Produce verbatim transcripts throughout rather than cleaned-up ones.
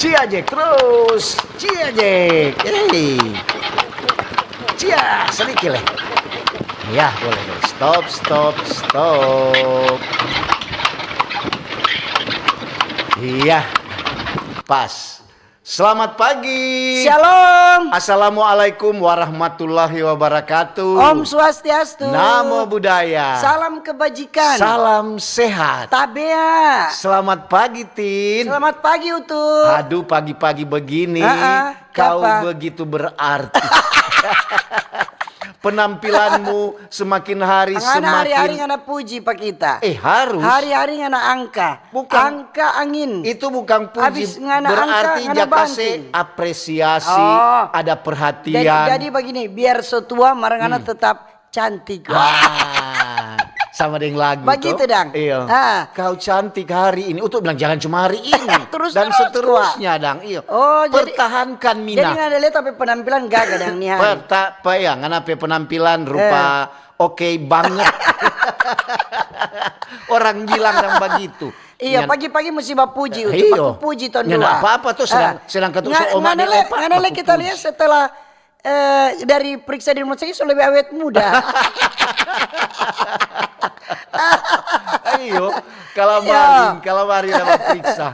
Ciajek terus, ciajek. Hei. Cia, sedikit leh. Ya, boleh, boleh. Stop, stop, stop. Iya, pas. Selamat pagi. Shalom. Assalamualaikum warahmatullahi wabarakatuh. Om Swastiastu. Namo Buddhaya. Salam kebajikan. Salam sehat. Tabea. Selamat pagi, Tin. Selamat pagi, Utu. Aduh, pagi-pagi begini, kau begitu berarti. Penampilanmu semakin hari semakin. Ngana hari-hari ngana puji pa kita. Eh, harus. Hari-hari ngana angka. Bukan. Angka angin. Itu bukan puji. Abis ngana angka, berarti ngana ja kase banting. Apresiasi, oh, ada perhatian. Jadi, jadi begini, biar so tua, mar ngana tetap cantik. Ah, sama deng lagu. Begitu, dang. Iya. Ah. Kau cantik hari ini. Utu bilang, "Jangan cuma hari ini." Terus, dan terus, seterusnya, dang. Iya. Oh, jadi, pertahankan, Mina. Jadi ngana lihat apa penampilan gaga, dang, nih hari. Perta-, apa ya, ngana pe penampilan rupa oke banget. Orang bilang yang begitu. Iya, pagi-pagi mesti bapuji, Utu, baku puji tong dua. Nggak apa-apa tuh, sedang, sedang katu so oma ngana le, ngana le kita lihat setelah, eh, dari periksa di rumah sakit so lebih awet muda. Iyo, kalamaring, kalamaring ada baperiksa.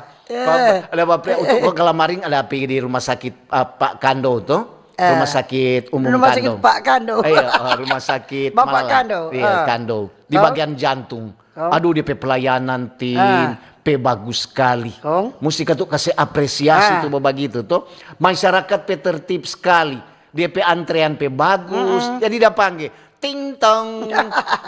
Ada baperiksa, untuk kalamaring ada pi di rumah sakit, ah, Pak Kando tuh. Rumah sakit umum Kando. Rumah sakit Pak Kando. Iya, ah, rumah sakit Bapak Kando. Iya, Kando. Di bagian jantung. Aduh, dia pe pelayanan, Tin, pe bagus skali. Musti katu kase apresiasi tu bagitu to. Masyarakat pe tertib skali. Dia pe antrean pe bagus. Jadi da pangge, "Ting tong,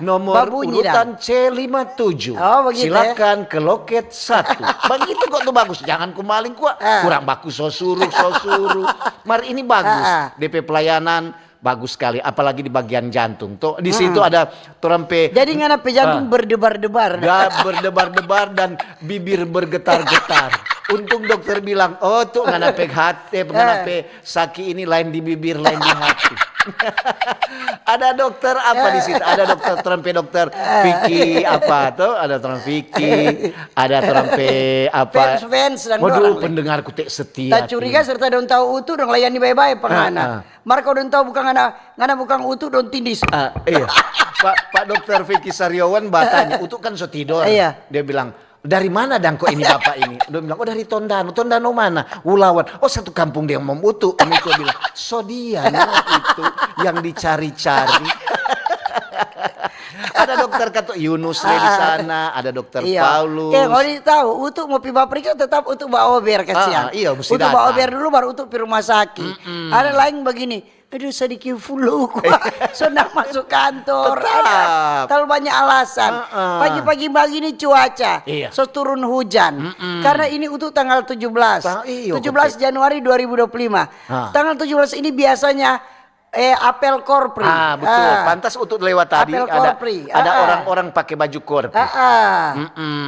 nomor urutan C lima tujuh. Silakan ke loket satu." Bagitu kok tu bagus. Jangan kumaling kwa. Kurang bagus, so suruh, so suruh. Mar ini bagus. Dia pe pelayanan bagus skali, apalagi di bagian jantung. To, di situ ada torang pe. Jadi ngana pe jantung berdebar-debar. Berdebar-debar dan bibir bergetar-getar. Untung dokter bilang, "Oh, tu ngana pe hati, eh, ngana pe saki ini lain di bibir, lain di hati." Ada dokter apa di situ? Ada dokter, torang pe dokter Vicky apa to? Ada torang Vicky, ada torang pe apa? Fans, fans dan. Waduh, pendengar ku te setia. Ta curiga serta dong tau Utu, dong layani bae-bae pa ngana. Mar kalo dong tau bukang ngana, ngana bukang Utu, dong tindis. Ah, iya. Pak, Pak Dokter Vicky Sariawan batanya, "Utu kan so tidor." Iya. Dia bilang, "Dari mana dang ko ini bapak ini?" Dia bilang, "Oh, dari Tondano." "Tondano mana?" "Ulawan." "Oh, satu kampung deng Om Utu." Om Utu bilang, "So dia no itu yang dicari-cari." Ada dokter katu Yunus le di sana, ada dokter Paulus. Eh, ngoni tau, Utu mo pi baperiksa tetap Utu baober, kasiang. Ah, ah, iya, musti datang. Utu baober dulu, baru Utu pi rumah saki. Ada lain bagini, "Aduh, sadiki flu kwa, so nda maso kantor." Tetap. Aduh, talalu banya alasan. Pagi-pagi bagini cuaca, so turun hujan. Karna ini Utu tanggal tujuh belas. Tang-, iyo, tujuh belas Januari dua ribu dua puluh lima. Tanggal tujuh belas ini biasanya, eh, apel korpri. Ah, betul. Pantas Utu lewat tadi, ada orang-orang pake baju korpri.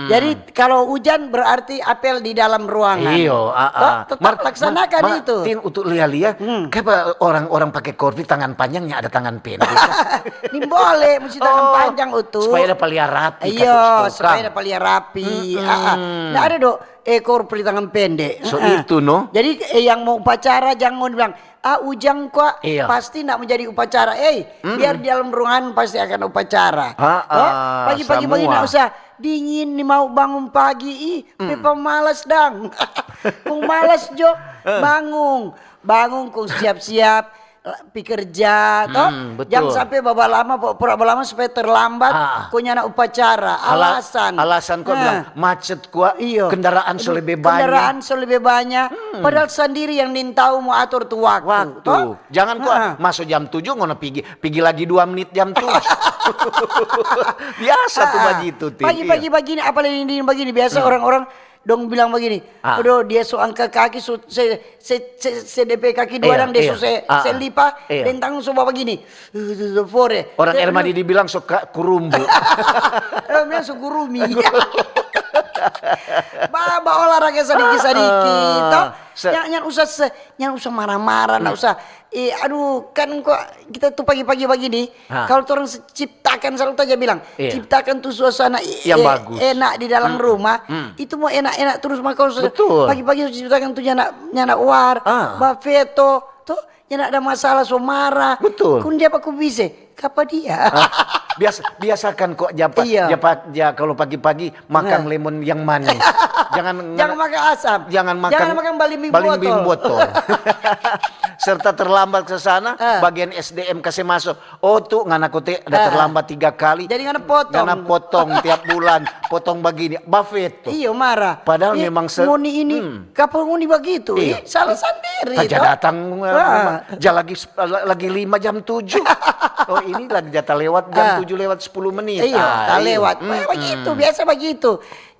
Jadi, kalo hujan berarti apel di dalam ruangan. Iyo, ah, ah. Tetap laksanakan itu. Mar, mar, Tin, Utu lia-lia, kapa orang-orang pake korpri tangan panjang, nya ada tangan pende? Nimbole, musti tangan panjang, Utu. Supaya ada palia rapi, iyo, kata si tukang. Supaya ada palia rapi. Ah, ah. Nda ada do, eh, korpri tangan pende. So itu, no? Jadi, eh, yang mo upacara, jang ngoni bilang, "Ah, ujang kwa, pasti nda mo jadi upacara." Eh, biar di dalam ruangan pasti akan upacara. To? Pagi-pagi, pagi nda usah dingin ni, mau bangun pagi, ih, pe pamalas dang. Kong malas jo, bangun. Bangun kong siap-siap, pi kerja, to? Jang sampe babalama, pura-pura babalama supaya terlambat, kong nyanda upacara. Alasan. Alasan kwa bilang, macet kwa, kendaraan so lebe banya. Kendaraan so lebe banya. Padahal sandiri yang nintau mo ator tu waktu, to? Waktu. Jangan kwa maso jam tujuh, ngoni pigi, pigi lagi dua menit jam tujuh. Biasa tu bagitu, Tin. Pagi-pagi bagini, apalagi dingin bagini, biasa orang-orang dong bilang bagini, "Aduh, dia so angka kaki, so, se, se, se, se depe kaki dua dang, dia so se, se lipa, deng tangan so bagini." Fore. Orang Ermadi dibilang so ka-, kurumbu. Orang bilang so kurumi. Ba, ba olahraga sadiki-sadiki, Ah, toh. Se- Nyang, nyang usah se-, nyang usah marah-marah, ndak usah. Eh, aduh, kan kok kita tuh pagi-pagi bagini, Ha. Kalau torang se-, ciptakan, selalu ta ja bilang, Iya. ciptakan tuh suasana i-, Yang eh, bagus. enak di dalam Mm-mm. rumah, Mm. itu mau enak-enak terus, maka harus Betul. pagi-pagi harus ciptakan tuh nyanda, nyanda war, Ah. ba feto, toh, nyanda ada masalah, so marah. Betul. Kun dia baku bise, kapa dia? Ah, bias-, biasakan kok ja pa-, Iya. ja pa-, ja kalau pagi-pagi makan Nah. lemon yang manis. Jangan Jangan ngana-, makan asam. jangan makan Jangan makan balimbing balimbing botol. botol. Serta terlambat ke sana, Ah. bagian S D M kase maso. Oh, tu ngana kote ada Ah. terlambat tiga kali. Jadi ngana potong. Ngana potong tiap bulan, potong bagini. Ba feto. Iyo, marah. Padahal Ih, memang se-, ngoni ini, hmm. kapa ngoni bagitu? Iyo. Ih, salah sandiri, Taja toh? datang, Ah. ja lagi s-, la-, lagi lima jam tujuh. Oh, ini lagi jata lewat jam Ah. tujuh lewat sepuluh menit. Iyo, Ah, ta iyo. lewat. Mm-mm. Begitu, biasa begitu.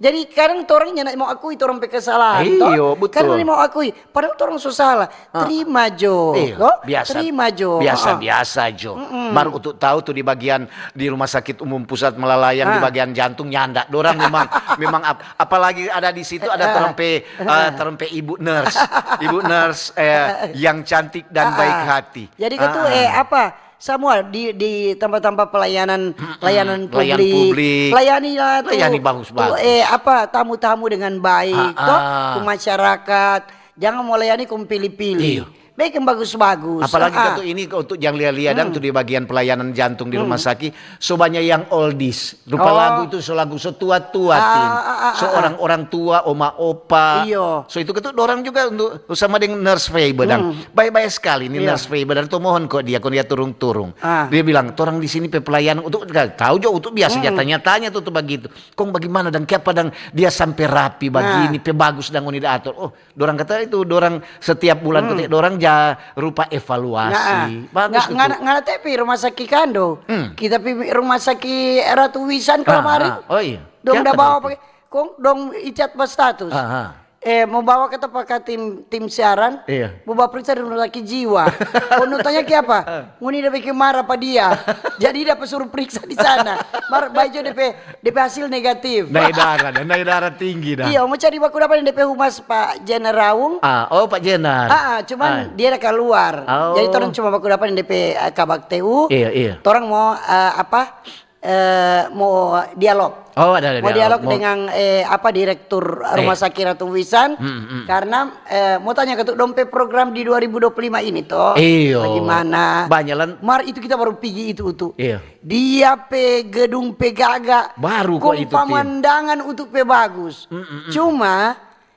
Jadi kadang torang nyanda mau akui torang pe kesalahan, toh? Iyo, betul. Karena ni mau akui, padahal torang so salah. Ah. Terima jo, Iyo, toh? biasa, Terima jo. biasa, Ah. biasa jo. Mm-mm. Mar untuk tahu tuh di bagian di Rumah Sakit Umum Pusat Malalayang di Ah. bagian jantung nyanda. Dorang memang, memang ap-, apalagi ada di situ ada Ah. terempe, eh, terempe ibu nurse. Ibu nurse, eh, yang cantik dan Ah. baik hati. Jadi, ketua, Ah. eh, apa? Semua di, di tempat-tempat pelayanan, Mm-mm. pelayanan Layan publik. publik. Layani lah tuh. Layani bagus-bagus. Tuh, eh, apa, tamu-tamu dengan baik, Ah, toh, ah. ke masyarakat. Jangan mau layani kong pilih-pilih. Iyo. Baik yang bagus-bagus. Apalagi Ah. katu ini untuk yang lia-lia dang Hmm. tuh di bagian pelayanan jantung di Hmm. rumah sakit, so banyak yang oldies. Rupa Oh. lagu itu so lagu so tua-tua, Ah, Tin. ah, ah, So ah, ah. orang-orang tua, oma opa. Iyo. So itu katu dorang juga untuk sama deng nurse Faber dang. Hmm. Bae-bae skali ni Iya. nurse Faber dang, tu mohon kong dia, kong dia turung-turung. Ah. Dia bilang, "Torang di sini pe pelayanan untuk," tahu jo, untuk biasa Hmm. ja tanya-tanya tu, tu bagitu. "Kong bagimana dang, kiapa dang dia sampe rapi Nah. bagini, pe bagus dang ngoni da ator?" Oh, dorang kata itu, dorang setiap bulan Hmm. kata dorang ja rupa evaluasi. Nah, Bagus nga-, itu. ngana, ngana te pi rumah sakit kando. Hmm. Kita pi rumah sakit Ratu Wisan Ah, kemarin. ah. Oh iya. Dong Kiapa da bawa tu? pake, kong dong icat pa status. Ah, ah. Eh, mo bawa kata paka tim, tim siaran, Iya. mo bawa periksa di rumah sakit jiwa. Kong dong tanya kiapa? Ah. Ngoni da bikin marah pa dia. Jadi dapa suruh periksa di sana. Mar, bae jo depe, depe hasil negatif. Naik darah, dan naik darah tinggi dah. Iya, mo cari baku dapa deng depe humas Pak Jenar Raung. Ah, oh, Pak Jenar. Ah, ah, cuman Ah. dia da kaluar. Oh. Jadi torang cuma baku dapa deng depe, eh, kabak T U. Iya, iya. Torang mo, eh, apa? Eh, mo dialog. Oh, ada, ada Mo dialog. dialog Mo dengan, eh, apa, direktur Eh. Rumah Sakit Ratu Wisan. Hmm, hmm. Karena, eh, mo tanya katu dong pe program di dua ribu dua puluh lima ini toh. Iyo. Bagaimana? Banyak lan. Mar itu kita baru pigi itu, Utu. Iya. Dia pe gedung pe gaga. Baru kok Kong itu, Tin. pemandangan Utu pe bagus. Mm, mm, mm. Cuma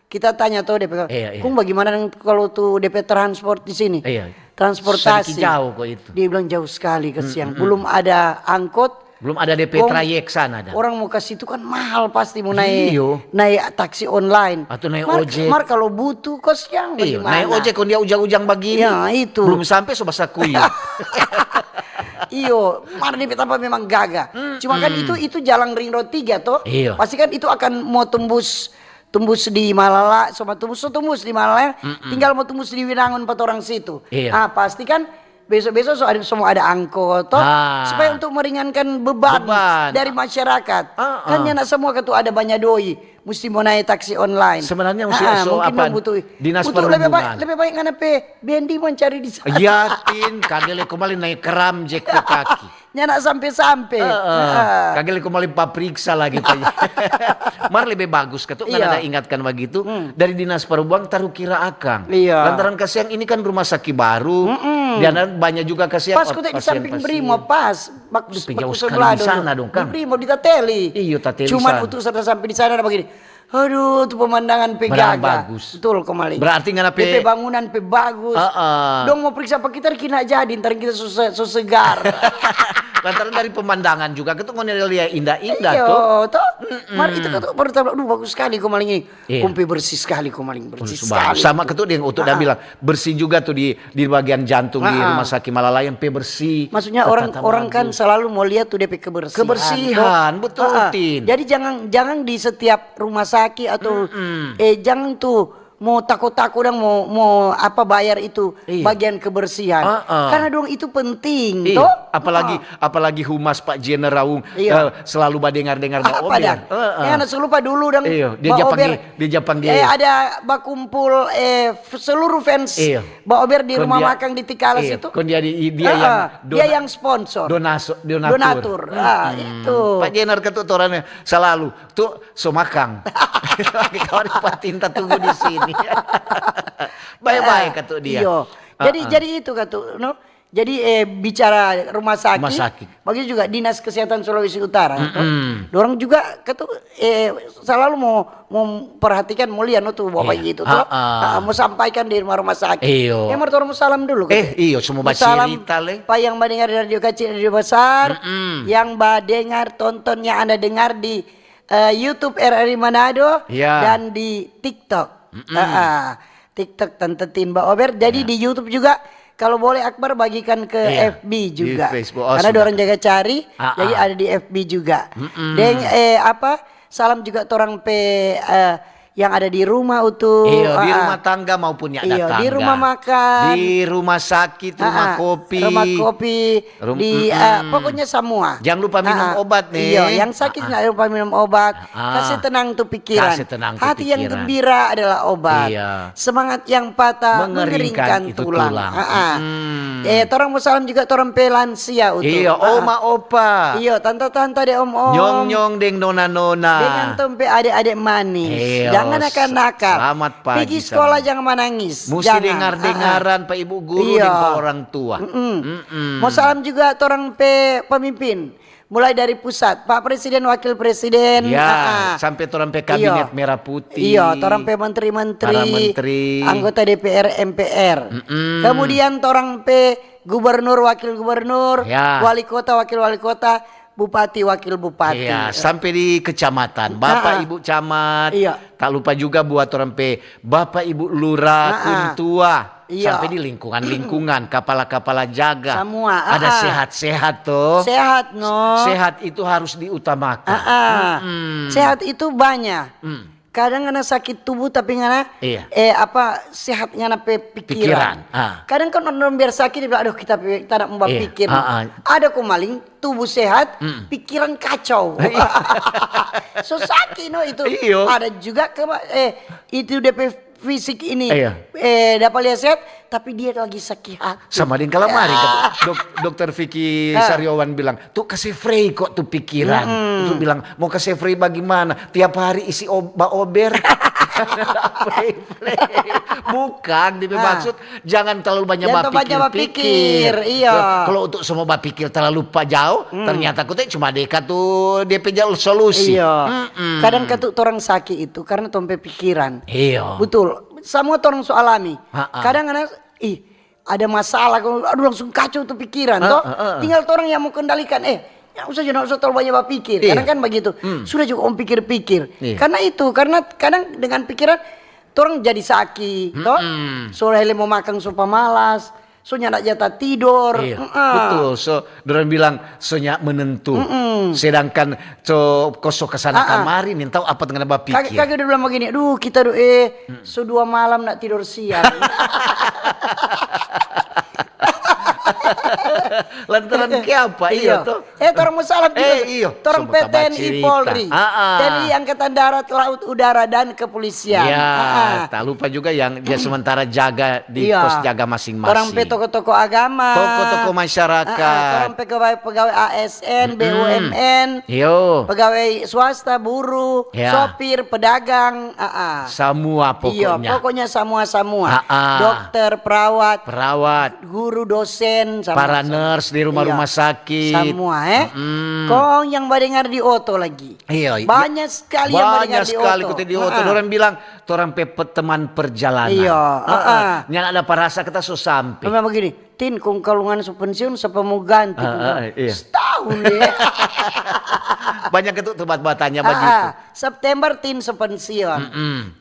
kita tanya to depe, Iya, iya. "Kong bagaimana deng kalo tu depe transport di sini? Iya. Transportasi." Sadiki jauh kok itu. Dia bilang, "Jauh skali, kasiang. Mm, mm, mm. Belum ada angkot. Belum ada depe Kong trayek sana dah. orang mo ka situ kan mahal pasti mo nae, Iyo. nae taksi online. Atau nae Mar, ojek. Mar kalo butuh, kasiang Iyo, bagaimana?" nae ojek kong dia ujang-ujang bagini. Ya, itu. Belum sampe so basakuyuk. Iyo, mar depe tampa memang gaga. Mm, Cuma kan mm. itu, itu jalan ring road tiga to. Iyo. Pasti kan itu akan mo tembus, tembus di Malala, so mo tembus, so tembus di Malala, Mm-mm. tinggal mo tembus di Winangun pa torang situ. Iya. Ah, pasti kan besok-besok so ada, semua ada angkot, to? Ah. Supaya untuk meringankan beban Beban. dari masyarakat. Ah, Kan ah. nyanda semua katu ada banya doi, musti mo nae taksi online. Sebenarnya musti Ah, so mungkin apa, dong butuh, dinas butuh lebih baik, perhubungan. lebih baik ngana pe bendi mencari di sana. Iya, Tin, kage le kembali naik keram, jek pe kaki. Nyanda sampe-sampe. Heeh. Heeh. Kage le kembali papriksa lagi, Pak. Mar lebe bagus, katu Iya. ngana da ingatkan bagitu, Hmm. dari Dinas Perhubungan taru kira akang. Iya. Lantaran kasiang ini kan rumah sakit baru, Mm-mm. dan banyak juga kasiang Pas or-, kute di samping pasien-pasien. Brimob, pas. Bak-, Aduh, pe jauh baku skali sebelah di dong. sana dong, Kang. Di Brimob, di Tateli. Iyo, Tateli Cuman sana. utu serta sampe di sana ada bagini. Aduh, tu pemandangan pe Padahal gaga. bagus. Betul, kembali. Berarti ngana pe Depe bangunan pe bagus. Heeh. Dong mo periksa pa kita, kina jadi, ntar kita so se-, so segar. Lantaran dari pemandangan juga, katu ngoni lia indah-indah, Iyo, to. to. Mm-mm. Mar itu katu baru tahu, aduh, bagus skali ko maling ini. Iya. Kong pe bersih skali ko maling, bersih Bagus, skali. Sama katu deng utu da Ah. bilang, bersih juga tu di, di bagian jantung di Ah. Rumah Sakit Malala yang pe bersih. Maksudnya orang, Tertata orang kan bagus. selalu mo lia tu depe kebersihan. Kebersihan, To? betul, Ah, ah. Tin. Jadi jangan, jangan di setiap rumah sakit atau, Mm-mm. eh, jangan tu mo tako-tako dang mo, mo apa, bayar itu Iya. bagian kebersihan. Ah, ah. Karena dong itu penting, Iya. to? Apalagi, apalagi humas Pak Jenner Raung, iya, eh, selalu badengar-dengar Ba Ober. Heeh. Ya, nah, lupa dulu dong. Iya, dia Ba Ober. Dia ja pangge. Eh, ada bakumpul, eh, seluruh fans Ba Ober di rumah makang di Tikala situ. Kon dia, dia yang sponsor. Donatur. Donatur. Ah, itu. Pak Jenner ketuturannya selalu. Tu so makang. Kawari patinta tunggu di sini. Bae-bae katu dia. Iyo. Jadi, jadi itu katu, no? Jadi, eh, bicara rumah sakit, rumah sakit, begitu juga Dinas Kesehatan Sulawesi Utara, to? Dorang juga katu, eh, selalu mau, mau perhatikan, mau lihat, no, tu, bapak gitu, to? Mau sampaikan di rumah-rumah sakit. Iyo. Yang mau salam dulu, eh, iyo, semua mau salam pa yang mendengar di radio kecil, radio besar, yang mendengar, tonton, yang Anda dengar di eh, YouTube R R I Manado dan di TikTok. Ah, ah. TikTok Tante Tin Ba Ober. Jadi di YouTube juga, kalau boleh Akbar bagikan ke F B juga. Karena dorang jaga cari, jadi ada di F B juga. Deng, eh, apa? Salam juga torang pe, eh, yang ada di rumah, Utu. Iyo, di rumah tangga maupun nyanda tangga. Iyo, di rumah makan. Di rumah sakit, rumah kopi. Rumah kopi, di, eh, pokoknya samua. Jang lupa minum obat, nih. Iyo, yang sakit nggak lupa minum obat. Kasi tenang tu pikiran. Kasi tenang tu pikiran. Hati yang gembira adalah obat. Iya. Semangat yang patah mengeringkan tulang. Eh, torang mo salam juga torang pe lansia, Utu. Iyo, oma, opa. Iyo, tanta-tanta deng om-om. Nyong-nyong deng nona-nona. Dengan tong pe ade-ade manis. Iyo, jangan nakal-nakal. Selamat pagi. Pigi skola jang manangis. Musti dengar-dengaran pa ibu guru deng pa orang tua. Mo salam juga torang pe pemimpin. Mulai dari pusat, Pak Presiden, Wakil Presiden, sampe torang pe kabinet merah putih. Iyo, torang pe menteri-menteri, anggota D P R, M P R. Kemudian torang pe gubernur, wakil gubernur, wali kota, wakil wali kota, bupati, wakil bupati. Iya, sampe di kecamatan, bapak ibu camat. Iya. Tak lupa juga buat torang pe bapak ibu lurah, kuntua. Iya. Sampe di lingkungan-lingkungan, kapala-kapala jaga. Samua, ada sehat-sehat, to. Sehat, no. Sehat itu harus diutamakan. Sehat itu banyak. Kadang ngana sakit tubuh, tapi ngana, eh, apa, sehat ngana pe pikiran. Kadang kan orang biar sakit, dia bilang, "Aduh, kita pe, kita nak mau bapikir." Ada ko maling, tubuh sehat, pikiran kacau. So sakit, no, itu. Iyo. Ada juga ke, eh, itu depe fisik ini, eh, dapa lia sehat, tapi dia lagi sakit hati. Sama deng kalamari, dok-, dokter Vicky Sariowan bilang, "Tu kase frei ko tu pikiran." Tu bilang, "Mo kase frei bagimana? Tiap hari isi ob-, ba ober." Frei, frei. Bukan, dia pe maksud, jangan terlalu banyak bapikir-pikir. Jangan terlalu banyak bapikir, iya. Kalau untuk semua bapikir terlalu pa jauh, ternyata kote cuma deka tu dia pe jalur solusi. Iya. Kadang katu torang saki itu karena tong pe pikiran. Iyo. Betul. Samua torang so alami. Kadang ada, ih, ada masalah, aduh, langsung kacau tu pikiran, to. Tinggal torang yang mau kendalikan. Eh, nggak usah, nggak usah terlalu banyak bapikir. Kadang kan begitu. Sudah juga om pikir-pikir. Iya. Karena itu, karena kadang dengan pikiran torang jadi saki, to. So hele mo makang so pamalas. So nyanda jata tidor. Iya, betul. So, dorang bilang, so nya menentu. Sedangkan so, ko so kasana kamari, nintau apa tengah bapikir. Kage, kage udah bilang begini, "Aduh, kita do, eh, so dua malam nak tidor siang." Lantaran kiapa? Iya, to. Eh, torang mo salam juga. Eh, iyo. Torang pe T N I Polri. T N I Angkatan Darat, Laut, Udara, dan Kepolisian. Ya, tak lupa juga yang dia sementara jaga di pos jaga masing-masing. Torang pe toko-toko agama. Toko-toko masyarakat. Torang pegawai-pegawai A S N, B U M N. Iyo. Pegawai swasta, buruh, sopir, pedagang. Samua pokoknya. Iyo, pokoknya samua-samua. Dokter, perawat. Perawat. Guru, dosen, sama, para nurse di rumah-rumah sakit. Samua, eh. Kong yang badengar di oto lagi. Iya, iya. Banyak sekali yang badengar di oto. Banyak sekali kita di oto. Dorang bilang, torang pe pe-, teman perjalanan. Iya. Nyanda ada parasa kita so sampe. Memang begini, "Tin, kong kalu ngana so pensiun, sapa mo ganti?" Iya. Setahun, ya. Banyak itu tempat batanya begitu. September Tin so pensiun.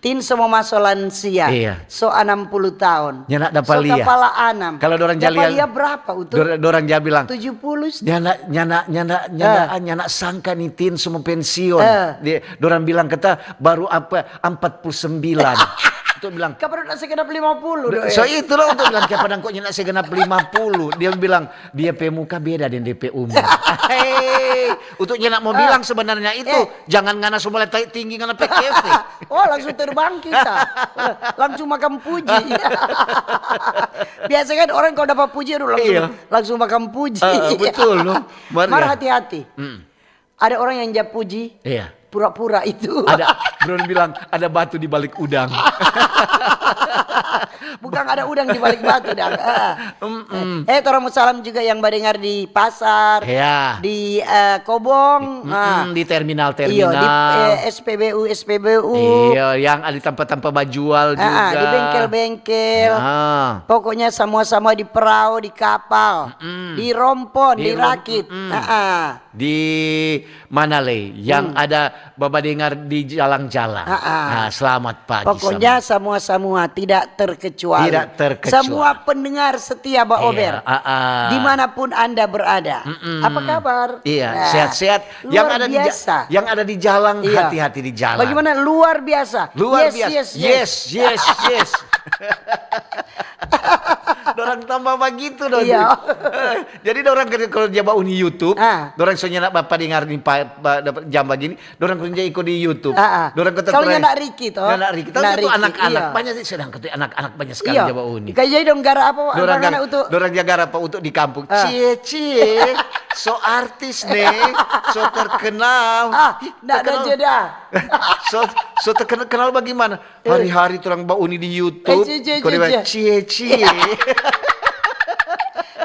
Tin so mo maso lansia. Iya. So anam puluh tahun. Nyanda dapa lia. So kapala anam. Kalau dorang ja lia, dapa lia berapa, Utu? Dor-, dorang ja bilang, tujuh puluh. Nyanda, nyanda, nyanda, nyanda, ah, nyanda sangka ni Tin so mo pensiun. Eh. Dia, dorang bilang kata baru apa, empat puluh sembilan. Untuk bilang, Kapan nak segenap lima puluh do, so eh? Itu loh untuk bilang, "Kiapa dang kong nyanda segenap lima puluh?" Dia bilang, "Dia pe muka beda deng dia pe umur." Hei, untuk nyanda mau bilang sebenarnya itu, Eh. Jangan ngana so mulai tai tinggi ngana pe kefe. Oh, langsung terbang kita. Langsung makan puji. Biasa kan orang kalau dapat puji, aduh, langsung Iya. langsung makan puji. Ah, betul, no. Mar, Mar, ya. Hati-hati. Hmm. Ada orang yang ja puji, Iya. Pura-pura itu. Ada, Bron bilang, "Ada batu di balik udang." Bukan ada udang di balik batu, dang. Ah. Mm-mm. Eh, torang mo salam juga yang badengar di pasar, Ya. di eh, kobong, Mm-mm, ah. Di Iyo, di terminal-terminal. eh, S P B U, S P B U. Iya, yang ada di tempat-tempat bajual juga. Ah, di bengkel-bengkel. Ah. Pokoknya semua-semua di perahu, di kapal, Mm-mm. di rompon, Di di, rom-, rakit. mm-mm. Ah, ah. Di mana, Le? Yang Hmm. ada babadengar di jalang-jalang. Ah, ah. Nah, selamat pagi. Pokoknya semua-semua, tidak terkecuali. Tidak terkecuali. Semua pendengar setia Ba Iya, Ober, ah, ah. Dimanapun Anda berada. Mm-mm. Apa kabar? Iya, Nah, sehat-sehat. Luar Yang ada di ja-, biasa. Yang ada di jalang, Iya. Hati-hati di jalan. Bagaimana? Luar biasa. Luar Yes, biasa. Yes, yes. Yes, yes, yes. Dorang tambah bagitu dong. Iya. Jadi dorang ke-, kalau dia bauni YouTube, Ah. dorang so nyanda badengar ni pa, pa, dapat jam bagini, dorang kerja iko di YouTube. Ah, ah. Dorang kata Kalau try. nyanda Ricky toh? Nyanda Ricky. Tahu Nyanda itu Ricky, anak-anak iya. Banyak sih, sedang kata anak-anak banyak sekali Iya. Jawa Uni. Kayak jadi dong gara apa? Dorang Anak-anak gar-, untuk dorang jaga apa untuk di kampung? Ah. Cie cie, so artis nih, so terkenal. Ah, Ih, nggak ada terkenal. Jeda. So, so terkenal, kenal bagaimana? Hari-hari orang bauni di YouTube. Eh, cie, cie, Kau cie, dia cie. Cie cie.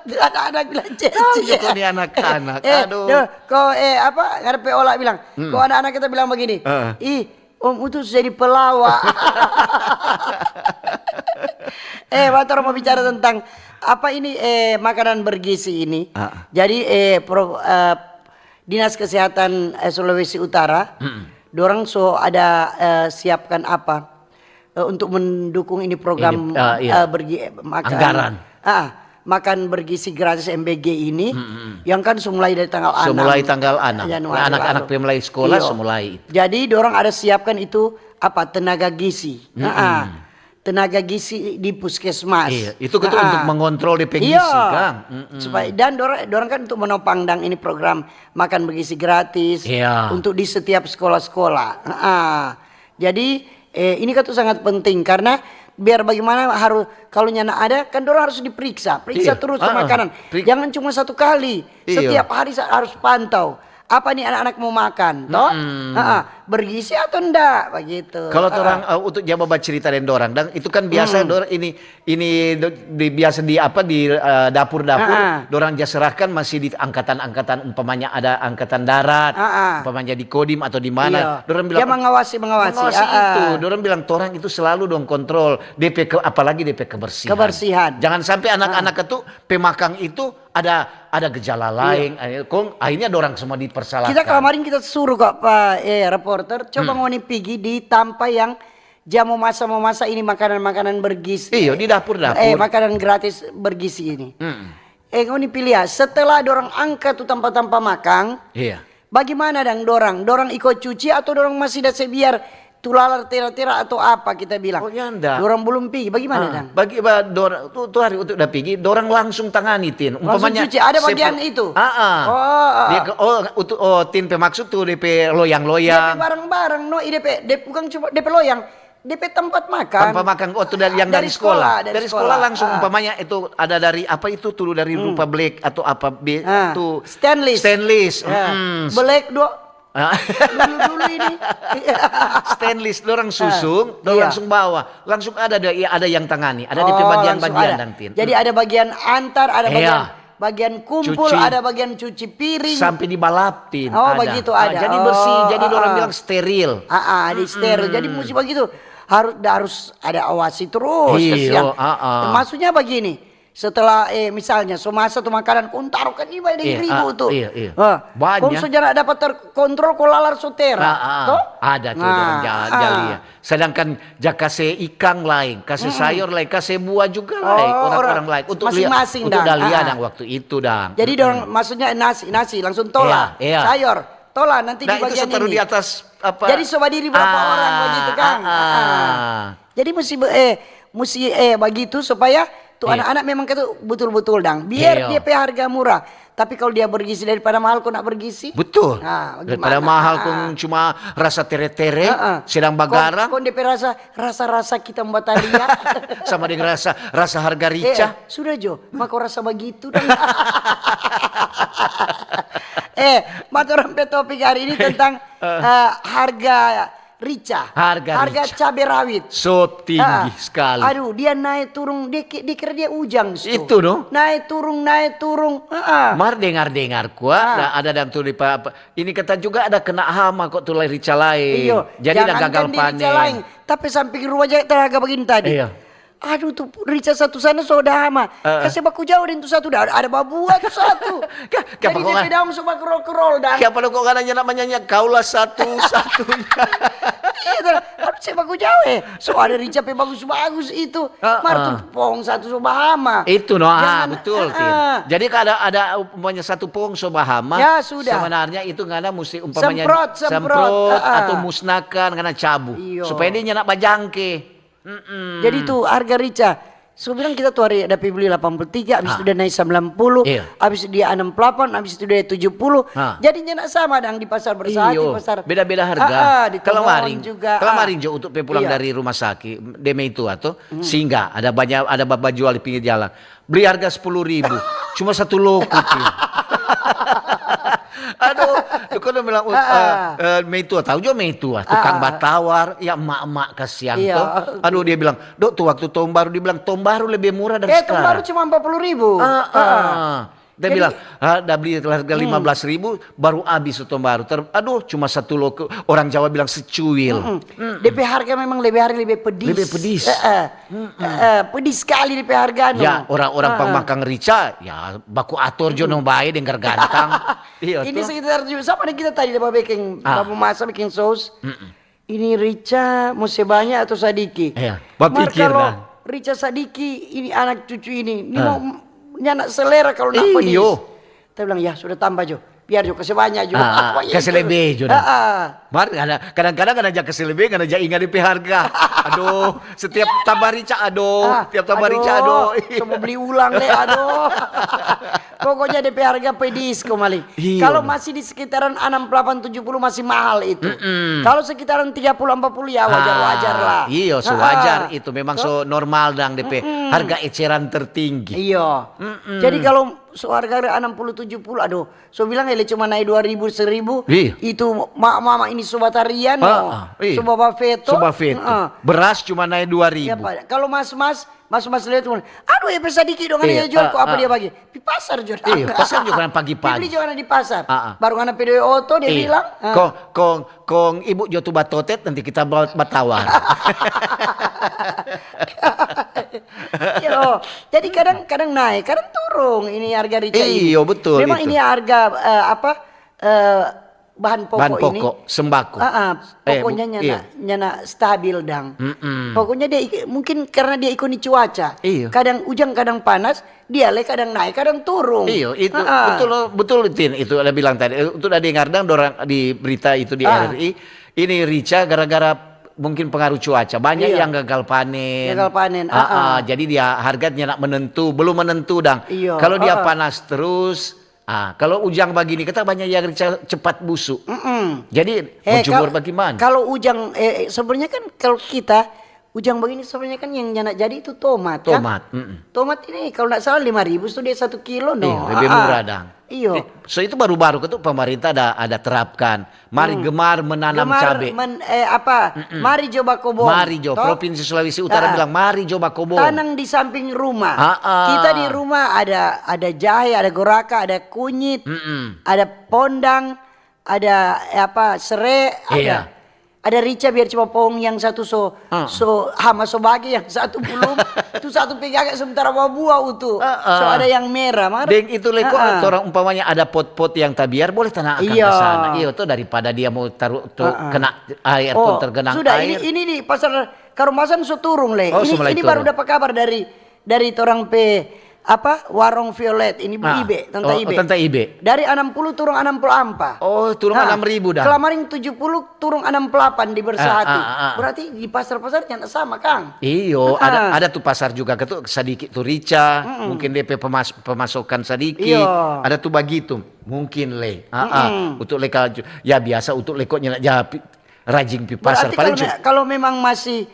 Anak-anak bilang cie, Tahu cie. kau ni anak-anak. Eh, Aduh. Duh, kau eh apa? Ngarepe Ola bilang, Hmm. Kau anak-anak kita bilang begini, Heeh. Ih, Om Utu sudah jadi pelawak. Eh, waktu orang mau bicara tentang apa ini eh makanan bergizi ini. Ah. Jadi eh, pro, eh, Dinas Kesehatan eh, Sulawesi Utara, Mm-mm. Dorang so ada eh, siapkan apa eh, untuk mendukung ini program Ini, eh, iya. eh, bergi eh, makan Anggaran. Ah, makan bergizi gratis M B G ini, Mm-mm. Yang kan so mulai dari tanggal So enam mulai tanggal enam. Januari Anak-anak lalu. pe mulai sekolah, Iyo. So mulai itu. Jadi dorang ada siapkan itu apa, tenaga gizi. Mm-mm. Ah, tenaga gizi di puskesmas. Iya, itu kan Ah. Untuk mengontrol depe gizi, Iya. Kang. Mm-mm. Supaya dan dorang, dorang kan untuk menopang dang ini program makan bergizi gratis Iya. Untuk di setiap sekolah-sekolah. Ah. Jadi eh, ini kan tuh sangat penting karena biar bagaimana harus kalau nyanda ada kan dorang harus diperiksa, periksa Iya. Terus Ah, ah. Makanan. Perik- Jangan cuma satu kali, Iya. Setiap hari sa- harus pantau apa nih anak-anak mau makan, toh? Mm-mm. Ah, ah. Bergizi atau enggak begitu? Kalau Ah, orang ah. Eh, untuk jaba bacerita deng dorang, dan itu kan biasa Hmm. Dor ini ini do- di biasa di apa di eh, dapur-dapur Ah, ah. Dorang ja serahkan masih di angkatan-angkatan, umpamanya ada angkatan darat, Ah, ah. Umpamanya di Kodim atau di mana, Iya. Dorang bilang Dia mengawasi, mengawasi. Mengawasi Ah, ah. Itu, Dorang bilang torang itu selalu dong kontrol depe ke, apalagi depe kebersihan. Kebersihan. Jangan sampai anak-anak itu pemakang itu ada ada gejala lain, eh, kong akhirnya dorang semua dipersalahkan. Kita kemarin kita suruh kok Pak eh, reporter coba ngoni pigi di tampa yang ja mo masa mo masa ini makanan-makanan bergizi. Iyo, di dapur-dapur. Eh, makanan gratis bergizi ini. Mm. Eh, ngoni pili ya, setelah dorang angka tu tampa-tampa makang, Iya. Bagaimana dang dorang? Dorang iko cuci atau dorang masih da se biar tu lalar tera-tera atau apa kita bilang? Oh, nyanda. Dorang belum pigi. Bagaimana Ah, dang? Bagi ba, dor, tu, tu hari untuk da pigi, dorang langsung tangani, Tin. Langsung Umpamanya cuci, ada sepuluh bagian itu? Ah, ah. Oh, ah, Dia ah. Ke, oh, untuk oh, Tin pe maksud tu depe loyang-loyang. Depe barang-barang no, i depe, depe bukan cuma depe loyang, depe tempat makan. Tanpa makan, oh, tu dari yang dari, Dari sekolah, sekolah. dari Dari sekolah sekolah. Langsung Ah. Umpamanya itu ada dari apa itu tu dari rupa black atau apa be, Ah, tu stainless. Stainless. Ya. Mm-mm. Black do. Ah. Dulu-dulu ini. Stainless, dorang susung, Ah, dorang iya. Langsung bawa, langsung ada ada, ya, ada yang tangani, ada di Oh, bagian langsung bagian ada. Dang Tin. Jadi ada bagian antar, ada Iya. bagian bagian kumpul, Cuci. Ada bagian cuci piring. Sampai dibalap, Tin. Oh, Ada. begitu Ah, ada. Jadi Oh, bersih, jadi ah, orang ah. Bilang steril. Ah, ah, di steril. Jadi mesti begitu. Harus harus ada awasi terus. Iya, Kasihan. Ah, ah. Maksudnya begini, setelah eh misalnya so masa tu makanan kong taruh kan iba deng Iya, ribu ah, tu. Iya, iya. Ah, Banyak. Kong so nyanda dapat terkontrol, kong lalar so tera. Ah, ah. Toh? Ada tu Nah, orang ja- ah. Jali ya. Sedangkan ja kase ikang lain, kase sayur lain, kase buah juga Oh, lain, orang orang-orang lain. Untuk lia- masing-masing untuk dang. Dalia Ah. Dang waktu itu Dang. Jadi dorang maksudnya nasi, nasi langsung tola, Iya, iya. Sayur, tola nanti Nah, di itu bagian so taruh ini. Di atas apa? Jadi so badiri berapa Ah, orang begitu kan? Ah, ah. Jadi musti be-, eh, musti, eh, bagitu supaya tu anak-anak memang kata betul-betul dang. Biar dia pe harga murah, tapi kalau dia bergizi daripada mahal, kau nak bergizi? Betul. Nah, daripada mahal kong cuma rasa tere-tere, sedang bagarang. Kong, kong dia pe rasa, rasa-rasa kita batalia. Sama dengan rasa, rasa harga rica. Eh, sudah jo, mako rasa bagitu dang. Eh, matorang pe topik hari ini tentang, eh, harga rica. Harga rica. Harga cabe rawit. So tinggi sekali. Aduh, dia nae turung, dia, dia kira dia ujang sto. Itu no. Nae turung, nae turung. Mar dengar-dengar kwa, ada dang tu di pa-, ini kata juga ada kena hama kok tu rica laeng. Iyo. Jadi ada gagal panen. Tapi samping rumah ja telaga bagini tadi. Iyo. Aduh, tu rica satu sana so da hama. Kase baku jawa deng tu satu, da ada babua tu satu. Jadi dia pe daong so bakrol-krol dang. Kiapa lo kok ngana nyanda manyanyi, "Kaulah satu-satunya"? Iya, aduh, se baku jawa, eh. So ada rica pe bagus-bagus itu. Mar tu pohong satu so bahama. Itu no, ah, betul, Tin. Jadi kalau ada, ada umpamanya satu pohong so bahama, ya sudah. Sebenarnya itu ngana musti umpamanya semprot, semprot atau musnahkan, ngana cabu. Iyo. Supaya dia nyanda bajangke. Jadi tu harga rica, so bilang kita tu hari ada pi beli delapan puluh tiga, abis itu dia naik sembilan puluh, abis itu dia enam puluh delapan, abis itu dia tujuh puluh. Jadi nyanda sama dang di pasar Bersati, pasar. Beda-beda harga. Di Tomohon juga. Kalau maring jo untuk pe pulang dari rumah sakit, deme itu atau singgah, ada banyak, ada bajual di pinggir jalan. Beli harga sepuluh ribu, cuma satu loko, Tin. Aduh, kong dia bilang, "Meitua, tau jo meitua, tukang batawar, ya emak-emak kasiang to." Aduh, dia bilang, "Dok, tu waktu tahun baru," dia bilang, "tahun baru lebe murah dari sekarang." Eh, tahun baru cuma empat puluh ribu. Dia bilang, "Ah, da beli harga lima belas ribu, baru abis tu tahun baru." Aduh, cuma satu loko, orang Jawa bilang secuil. Depe harga memang lebe hari lebe pedis. Lebe pedis. Pedis skali depe harga no. Ya, orang-orang pangmakang rica, ya baku ator jo no bae deng gantang. Ini sekitar sama deng kita tadi da babekeng, bamasa beking sos. Ini rica mo se banya atau sadiki? Mar kalo rica sadiki, ini anak cucu ini, ni mo nyanda selera kalo nak pedis. Iyo. Ta bilang, "Ya sudah, tambah jo, biar jo kase banya jo." Kase lebe jo dang. Mar kadang-kadang ngana ja kase lebe, ngana ja inga depe harga. Aduh, setiap tambah rica, aduh, setiap tambah rica, aduh. So mo beli ulang deh, aduh. Pokoknya depe harga pedis kong maling. Kalo masih di sekitaran enam puluh delapan, tujuh puluh masih mahal itu. Kalo sekitaran tiga puluh, empat puluh ya wajar-wajar lah. Iyo, so wajar itu. Memang so normal dang depe harga eceran tertinggi. Iyo. Jadi kalo so harga enam puluh, tujuh puluh, aduh, so bilang ele cuma nae dua ribu, seribu, itu ma-, mama ini so batarian no. So babafeto. So bafeto. Beras cuma nae dua ribu. Kalo mas-mas, mas-mas lihat, "Aduh, ya pe sadiki dong, ada ya jual kok apa dia bagi?" Pi pasar jo. Iyo, pasar jo kan pagi-pagi. Beli jo di pasar. Baru ngana pe doi oto, dia bilang. Kong, kong, kong ibu jo tu batotet, nanti kita ba-, batawar. Iyo, jadi kadang, kadang nae, kadang turung ini harga rica ini. Iyo, betul. Memang ini harga, eh, apa, eh, bahan pokok ini. Bahan pokok, sembako. Ah, ah, pokoknya nyana, nyana stabil dang. Pokoknya dia ik-, mungkin karena dia ikuti cuaca. Iyo. Kadang ujang, kadang panas, dia le kadang nae, kadang turung. Iyo, itu betul, betul, Tin, itu ada bilang tadi. Eh, itu ada dengar dang dorang di berita itu di R R I. Ini rica gara-gara mungkin pengaruh cuaca, banyak yang gagal panen. Gagal panen, ah, ah. Jadi dia harganya nak menentu, belum menentu dang. Iyo, kalau dia panas terus, ah, kalau ujang bagini, kita banyak yang rica cepat busu. Jadi, eh, mau jemur bagaimana? Kalau ujang, eh, sebenarnya kan kalau kita, ujang bagini sebenarnya kan yang nyanda jadi itu tomat, kan? Tomat, mm-mm. Tomat ini kalau ndak salah lima ribu tu dia satu kilo, no. Iya, lebih murah dang. Iyo. So itu baru-baru itu pemerintah ada, ada terapkan. Mari gemar menanam cabe. Gemar men-, eh, apa? Mari jo bakobong. Mari jo. Provinsi Sulawesi Utara bilang, "Mari jo bakobong." Tanang di samping rumah. Kita di rumah ada, ada jahe, ada goraka, ada kunyit, ada pondang, ada, eh, apa, sere, ada, ada rica, biar cuma pohong yang satu so, so hama so bage, yang satu belum. Tu satu pe gaga sementara babua utu. So ada yang merah, mar. Deng itu leko, torang umpamanya ada pot-pot yang tabiar, boleh tanam akang ka sana. Iyo, to, daripada dia mau taruh tu kena air, tu tergenang air. Sudah, ini, ini di pasar Karumasan so turung le. Ini, ini baru dapa kabar dari, dari torang pe, apa, warung Violet ini, Bu Ah, Ibe, Tante oh, Ibe. Tante Ibe. Dari enam puluh turun enam puluh empat. Oh, turun Nah, enam ribu dah. Kelamaring tujuh puluh turun enam puluh delapan di Bersatu. Ah, ah, ah, ah. Berarti di pasar-pasar nyanda sama, Kang. Iyo, Ah. ada ada tu pasar juga ke tu sadiki tu rica, mungkin depe pemas, pemasokan sadiki, Iyo. ada tu bagitu, mungkin le. Ah, ah. Untuk leka, ya biasa untuk leko nyanda japi rajing pi pasar Berarti paling kalau, cuma me- kalau memang masih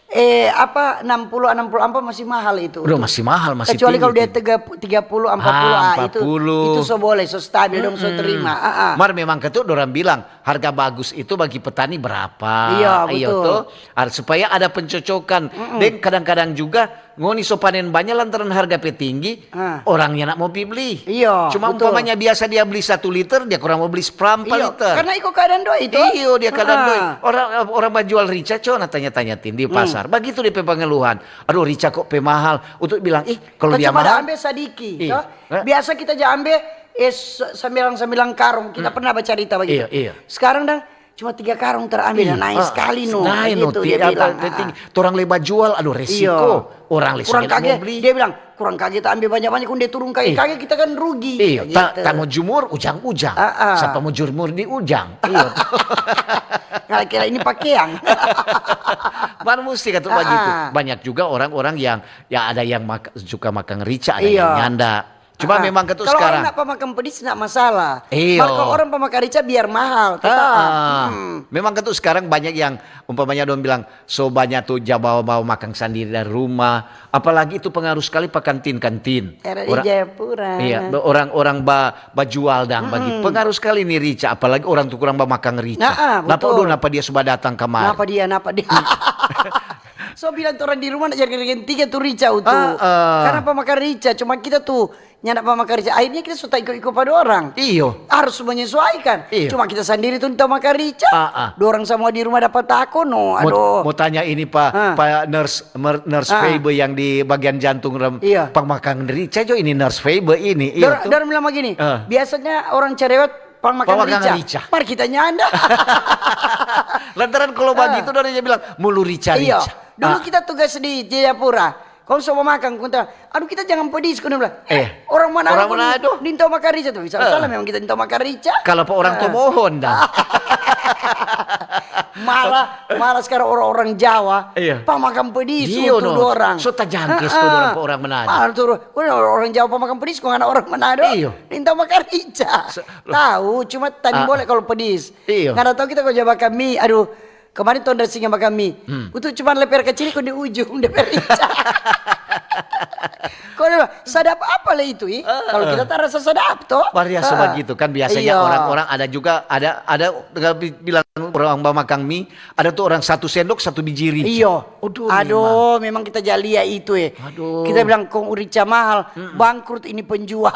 eh apa enam puluh enam puluh empat masih mahal itu. Udah, masih mahal, masih Kecuali tinggi kalau dia tinggi. tiga, tiga puluh, empat puluh, Ah, ah, itu empat puluh. itu so boleh, so stabil dong, so terima. Ah, ah. Mar memang ketu dorang bilang harga bagus itu bagi petani berapa? Iya, betul. Toh? Ar- supaya ada pencocokan. Deng kadang-kadang juga ngoni so panen banyak lantaran harga pe tinggi, Ah. orangnya nak mau pi beli. Iya, Cuma betul. Umpamanya biasa dia beli satu liter, dia kurang mau beli seperempat Iya, liter. Karena iko keadaan doi itu. Iyo, dia kadang Ah. doi. Orang orang bajual rica, co, nah tanya-tanya tin di pasar. Bagitu dia pe pengeluhan. Aduh, rica kok pe mahal. Untuk bilang, ih, kalau Kan dia cuma ada mahal, ambe sadiki, Iya. toh? Hah? Biasa kita ja ambe eh se- sambilang-sambilang karung, kita pernah bacarita begitu. Iya, iya. Sekarang dang cuma tiga karung terambil dan naik Ah, sekali no. naik no, Begitu ti- dia apa, bilang. penting, Ah. Torang lei bajual, aduh resiko. Iya. Orang lei Kurang sudah mau kaget, beli. Dia bilang kurang kaget ambil banyak-banyak, kun dia turun kaget, Iya. kaget kita kan rugi. Iya, ta, Gitu. ta mo jumur ujang-ujang. Ah, ah. Sapa mo jumur di ujang? Iya. Kira-kira ini pakaian. Mar musti katu Ah, bagitu. ah. Banyak juga orang-orang yang ya ada yang mak, suka makang rica, ada Iya. yang nyanda. Cuma Ah, memang katu kalau sekarang. Orang nak pamakang pedis nak masalah. Iyo. Mar kalau orang pamakang rica biar mahal, tetap. Ah, ah. Memang katu sekarang banyak yang umpamanya dong bilang so banyak tu ja bawa-bawa makang sandiri dari rumah. Apalagi itu pengaruh sekali pa kantin-kantin. R R I Orang- Jayapura. Iya, be- orang-orang ba bajual dang bagi. Pengaruh sekali ni rica, apalagi orang tu kurang ba makang rica. Nah, ah, Napa betul. Udo, napa dia suba datang kamari? Napa dia, napa dia? So bilang tu orang di rumah nak jadi regen tiga tu rica utu. Ah, ah. Karena pamakan rica, cuma kita tu nyanda pamakan rica. Akhirnya kita so ta iko-iko pa dorang. Iyo. Harus menyesuaikan. Iyo. Cuma kita sandiri tu tau makan rica. Ah, ah. Dorang samua di rumah dapa tako no. Mau, Aduh. Mau tanya ini pa Ah. pa nurse mer- nurse Ah. Faber yang di bagian jantung rem. Iya. Pamakan rica jo ini nurse Faber ini. Iyo Dor, tu. Dor bilang begini, Ah. Biasanya orang cerewet pang makan Pang makan rica. rica. Mar kita nyanda. Lantaran kalau bagitu dari dia bilang mulu rica Iya. rica. Dulu Ah. Kita tugas di Jayapura. Kong so mo makang, kong ta, aduh kita jangan pedis, kong bilang. Eh, Orang mana orang kong Manado. Ninto makan rica tu. Bisa salah memang kita ninto makan rica. Kalau pa orang tu mohon dah. Malah, malah sekarang orang-orang Jawa Iya. Pamakan pedis Iyo, untuk no. Orang. So tajangkes tu Ah, ah. Dorang pa orang Manado. Malah tu orang Jawa pamakan pedis, kong anak orang Manado. Iyo. Ninto makan rica. Se- Tahu, cuma tadi Ah. boleh kalau pedis. Iyo. Nggak ada tahu kita kalau Jawa makan mie. Aduh, kemarin tuh dari singa makan mie. Hmm. Itu cuma leper kecil kok di ujung, leper rica. Kok dia bilang, sadap apa le itu, ih? Kalau kita tak rasa sadap toh. Variasi Ah. Begitu kan biasanya Iya. Orang-orang ada juga ada ada bi- bilang orang ba makang mie, ada tu orang satu sendok satu biji rica. Iyo. Aduh, Aduh, memang kita jalia itu eh. Aduh. Kita bilang kong rica mahal, bangkrut ini penjual.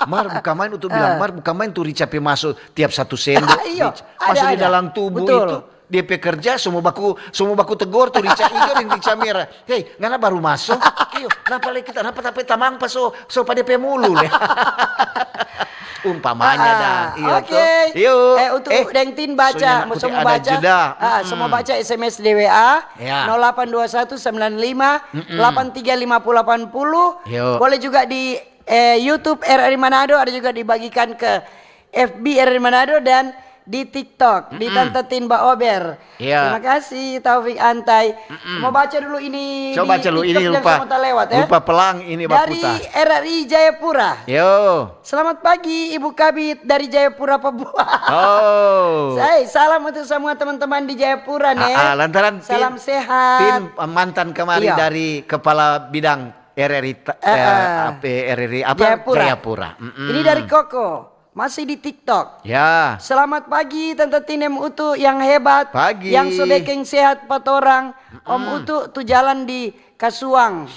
Mar bukan main untuk bilang Mar bukan main tu rica pe maso tiap satu sendok. Iyo, Rica- ada, Maso di ada. Dalam tubuh Betul. Itu dia pe kerja so mo baku so mo baku tegor tu rica ijo deng rica mera. Hei, ngana baru maso? Iyo, napa lei kita napa tapi tamang pa so so pa depe mulu le. Umpamanya Ah, dah. Iyo Oke. toh. Iyo. Eh untuk Deng Tin baca, so nyanda mau kuti semua ada baca. Jeda. Ah, semua baca S M S D W A Ya. nol delapan dua satu sembilan lima delapan tiga lima puluh delapan puluh. Yo. Boleh juga di eh, YouTube R R I Manado, ada juga dibagikan ke F B R R I Manado dan di TikTok di Tante Tin Baober. Iya. Terima kasih Taufik Antai. Mau baca dulu ini Coba di celu TikTok ini yang lupa sebentar lewat ya. Lupa pelang ini Dari baputa. R R I Jayapura. Yo. Selamat pagi Ibu Kabit dari Jayapura Papua. Oh. Saya salam untuk semua teman-teman di Jayapura nih. Ah, ah, lantaran Salam Tin, sehat. Tin mantan kemari Iya. Dari kepala bidang R R I ta- Eh, eh, eh. apa R R I apa Jayapura. Jayapura. Mm-mm. Ini dari Koko, masih di TikTok. Ya. Selamat pagi Tante Tinem Utu yang hebat. Pagi. Yang so bekeng sehat pa torang. Om Utu tu jalan di Kasuang.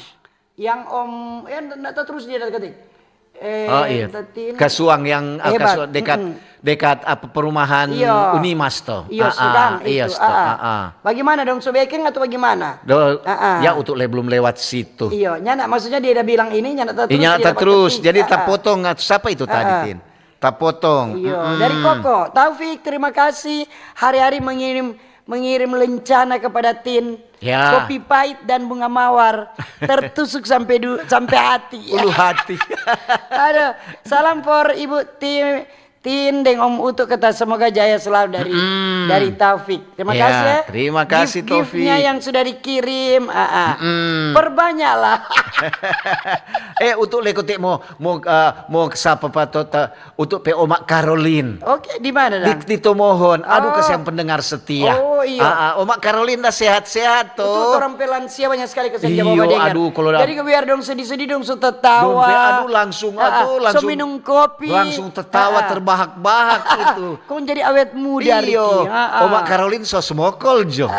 Yang Om ya nda tahu terus dia ketik. Eh, Oh iya. Tante Tin- Kasuang yang ah, Hebat. Kasuang dekat Mm-mm. Dekat apa perumahan Iya. Unimas toh. Iya, Ah, Sudang ah, iya, itu. toh. Ah, ah. Ah, ah. Bagaimana dong? So bekeng atau bagaimana? Do, Ah, ah. Ya untuk le belum lewat situ. Iya, nyanda maksudnya dia udah bilang ini, nyanda tahu Ini nyata dapat terus. ketik. Jadi Ah, ah. tapotong sapa itu tadi Ah, ah. Tin? Tapotong. Iya, Mm-mm. Dari Koko, Taufik, terima kasih hari-hari mengirim mengirim lencana kepada Tin. Ya. Kopi pahit dan bunga mawar tertusuk sampai du-, sampai hati. Ulu hati. Aduh, salam for Ibu Ti-, Tin deng Om Utu kata semoga jaya selalu dari, mm-mm, dari Taufik. Terima, ya, kasih ya. Terima kasih, gift-giftnya Taufik, yang sudah dikirim. Ah, ah. Mm-mm. Perbanyaklah. Eh, Utu leko te mo, mo, eh, mo sapa pa to ta-, Utu pe Oma Karolin. Oke, di mana, dang? Di, di Tomohon. Aduh, oh, kasihan pendengar setia. Oh, iya. Ah, ah, Oma Karolin dah sehat-sehat, tuh. Itu orang pe lansia banyak sekali kasihan. Iyo, coba dengar. Aduh, kalau dah. Jadi, biar dong sedih-sedih, dong su tatawa. Dong pe, aduh, langsung, ah, ah, aduh, su langsung minum kopi. Langsung tatawa, ah, ah, terbahak-bahak itu. Kong jadi awet muda, iyo, Riki. Ah, ah. Oma Karolin so smokol jo.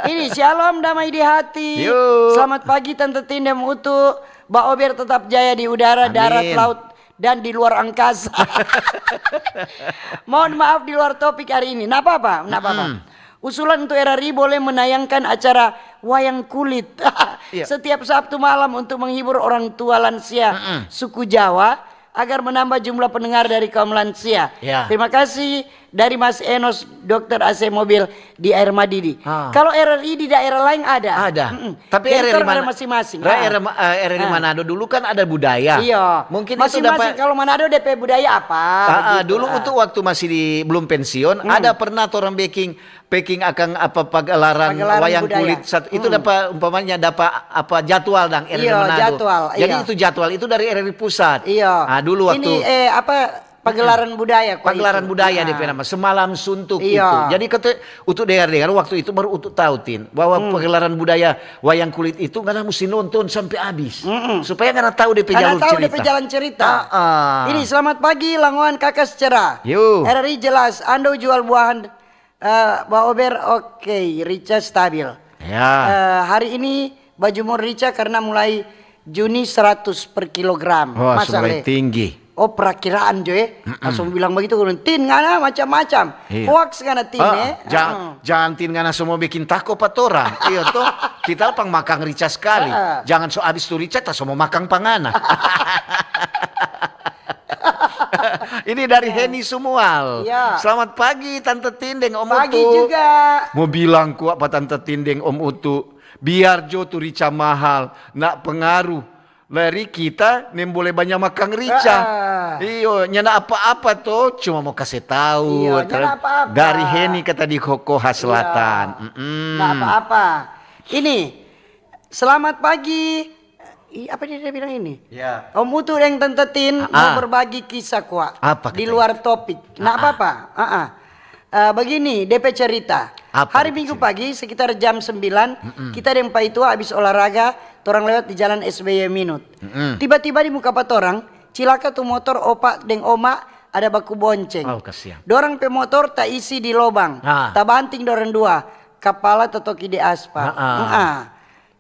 Ini, shalom, damai di hati. Yo. Selamat pagi, Tante Tin deng Utu. Ba Ober tetap jaya di udara, amin, darat, laut, dan di luar angkasa. Mohon maaf di luar topik hari ini. Nggak apa-apa, nggak apa-apa. Mm-mm. Usulan untuk R R I boleh menayangkan acara wayang kulit, iya, setiap Sabtu malam untuk menghibur orang tua lansia, mm-mm, suku Jawa agar menambah jumlah pendengar dari kaum lansia. Ya. Terima kasih dari Mas Enos, Dokter A C mobil di Air Madidi. Ah. Kalau R R I di daerah lain ada. Ada. Mm-mm. Tapi R R I mana? Masing-masing. Ra-, ah. R R I Ma-, eh, R R I, ah, Manado dulu kan ada budaya. Iya. Mungkin itu masing-masing dapat. Kalau Manado D P budaya apa? Ah, ah, begitu. Dulu, ah, untuk waktu masih di, belum pensiun, hmm, ada pernah torang beking, beking akang apa pagelaran, pagelaran wayang budaya, kulit sat-, itu, hmm, dapat umpamanya dapat apa jadwal dang R R I, iya, Manado. Jadwal, jadi iya, itu jadwal itu dari R R I pusat. Iya. Ah, dulu waktu ini, eh, apa pagelaran budaya, kok pagelaran itu. Budaya, ah, depe nama, Semalam Suntuk, iya, itu. Jadi kata Utu dengar-dengar waktu itu baru Utu tahu, Tin, bahwa, hmm, pagelaran budaya wayang kulit itu ngana musti nonton sampe abis. Mm-mm. Supaya ngana tahu depe jalur cerita. Ngana tahu depe jalan cerita. Ah, ah. Ini, selamat pagi, Langoan Kaka Secerah. Yo. R R I jelas, Ando jual buahan, eh, Ba Ober, oke, rica stabil. Ya. Eh, hari ini bajumur rica karena mulai Juni seratus per kilogram. Wah, masa mulai le? Tinggi. Oh, perakiraan jo, eh. Mm-mm. Langsung bilang begitu, Tin, ngana macam-macam. Iya. Hoaks ngana, Tin, ah, eh. Jang-, ah, jangan, Tin, ngana semua bikin tako pa torang. Iyo to, kita pang makang rica skali. Ah. Jangan so abis tu rica, ta so mo makang pa ngana. Ini dari, ya, Heni Sumual. Iya. Selamat pagi, Tante Tin deng Om Utu. Pagi juga. Mo bilang kwa pa Tante Tin deng Om Utu, biar jo tu rica mahal, nda pengaruh. Dari kita nembole banya makang rica. Ah. Iyo, nyanda apa-apa to, cuma mo kase tau. Iyo, nyanda apa-apa. Dari Heni kata di Hohoa Selatan. Iya. Mm-mm. Nggak apa-apa. Ini, selamat pagi. Ih, apa dia, dia bilang ini? Ya. Om Utu deng Tante Tin, ah, mau, ah, berbagi kisah kwa. Apa di luar topik. Nggak apa-apa. Ah, ah. Eh, begini, depe cerita. Apa depe cerita? Hari Minggu pagi, sekitar jam sembilan, mm-mm, kita deng paitua abis olahraga, torang lewat di jalan S B Y Minut. Mm-mm. Tiba-tiba di muka pa torang, cilaka tu motor opa deng oma ada baku bonceng. Oh, kasiang. Dorang pe motor taisi di lobang, ah, tabanting dorang dua, kapala tatoki di aspal. Ah, ah. Nah,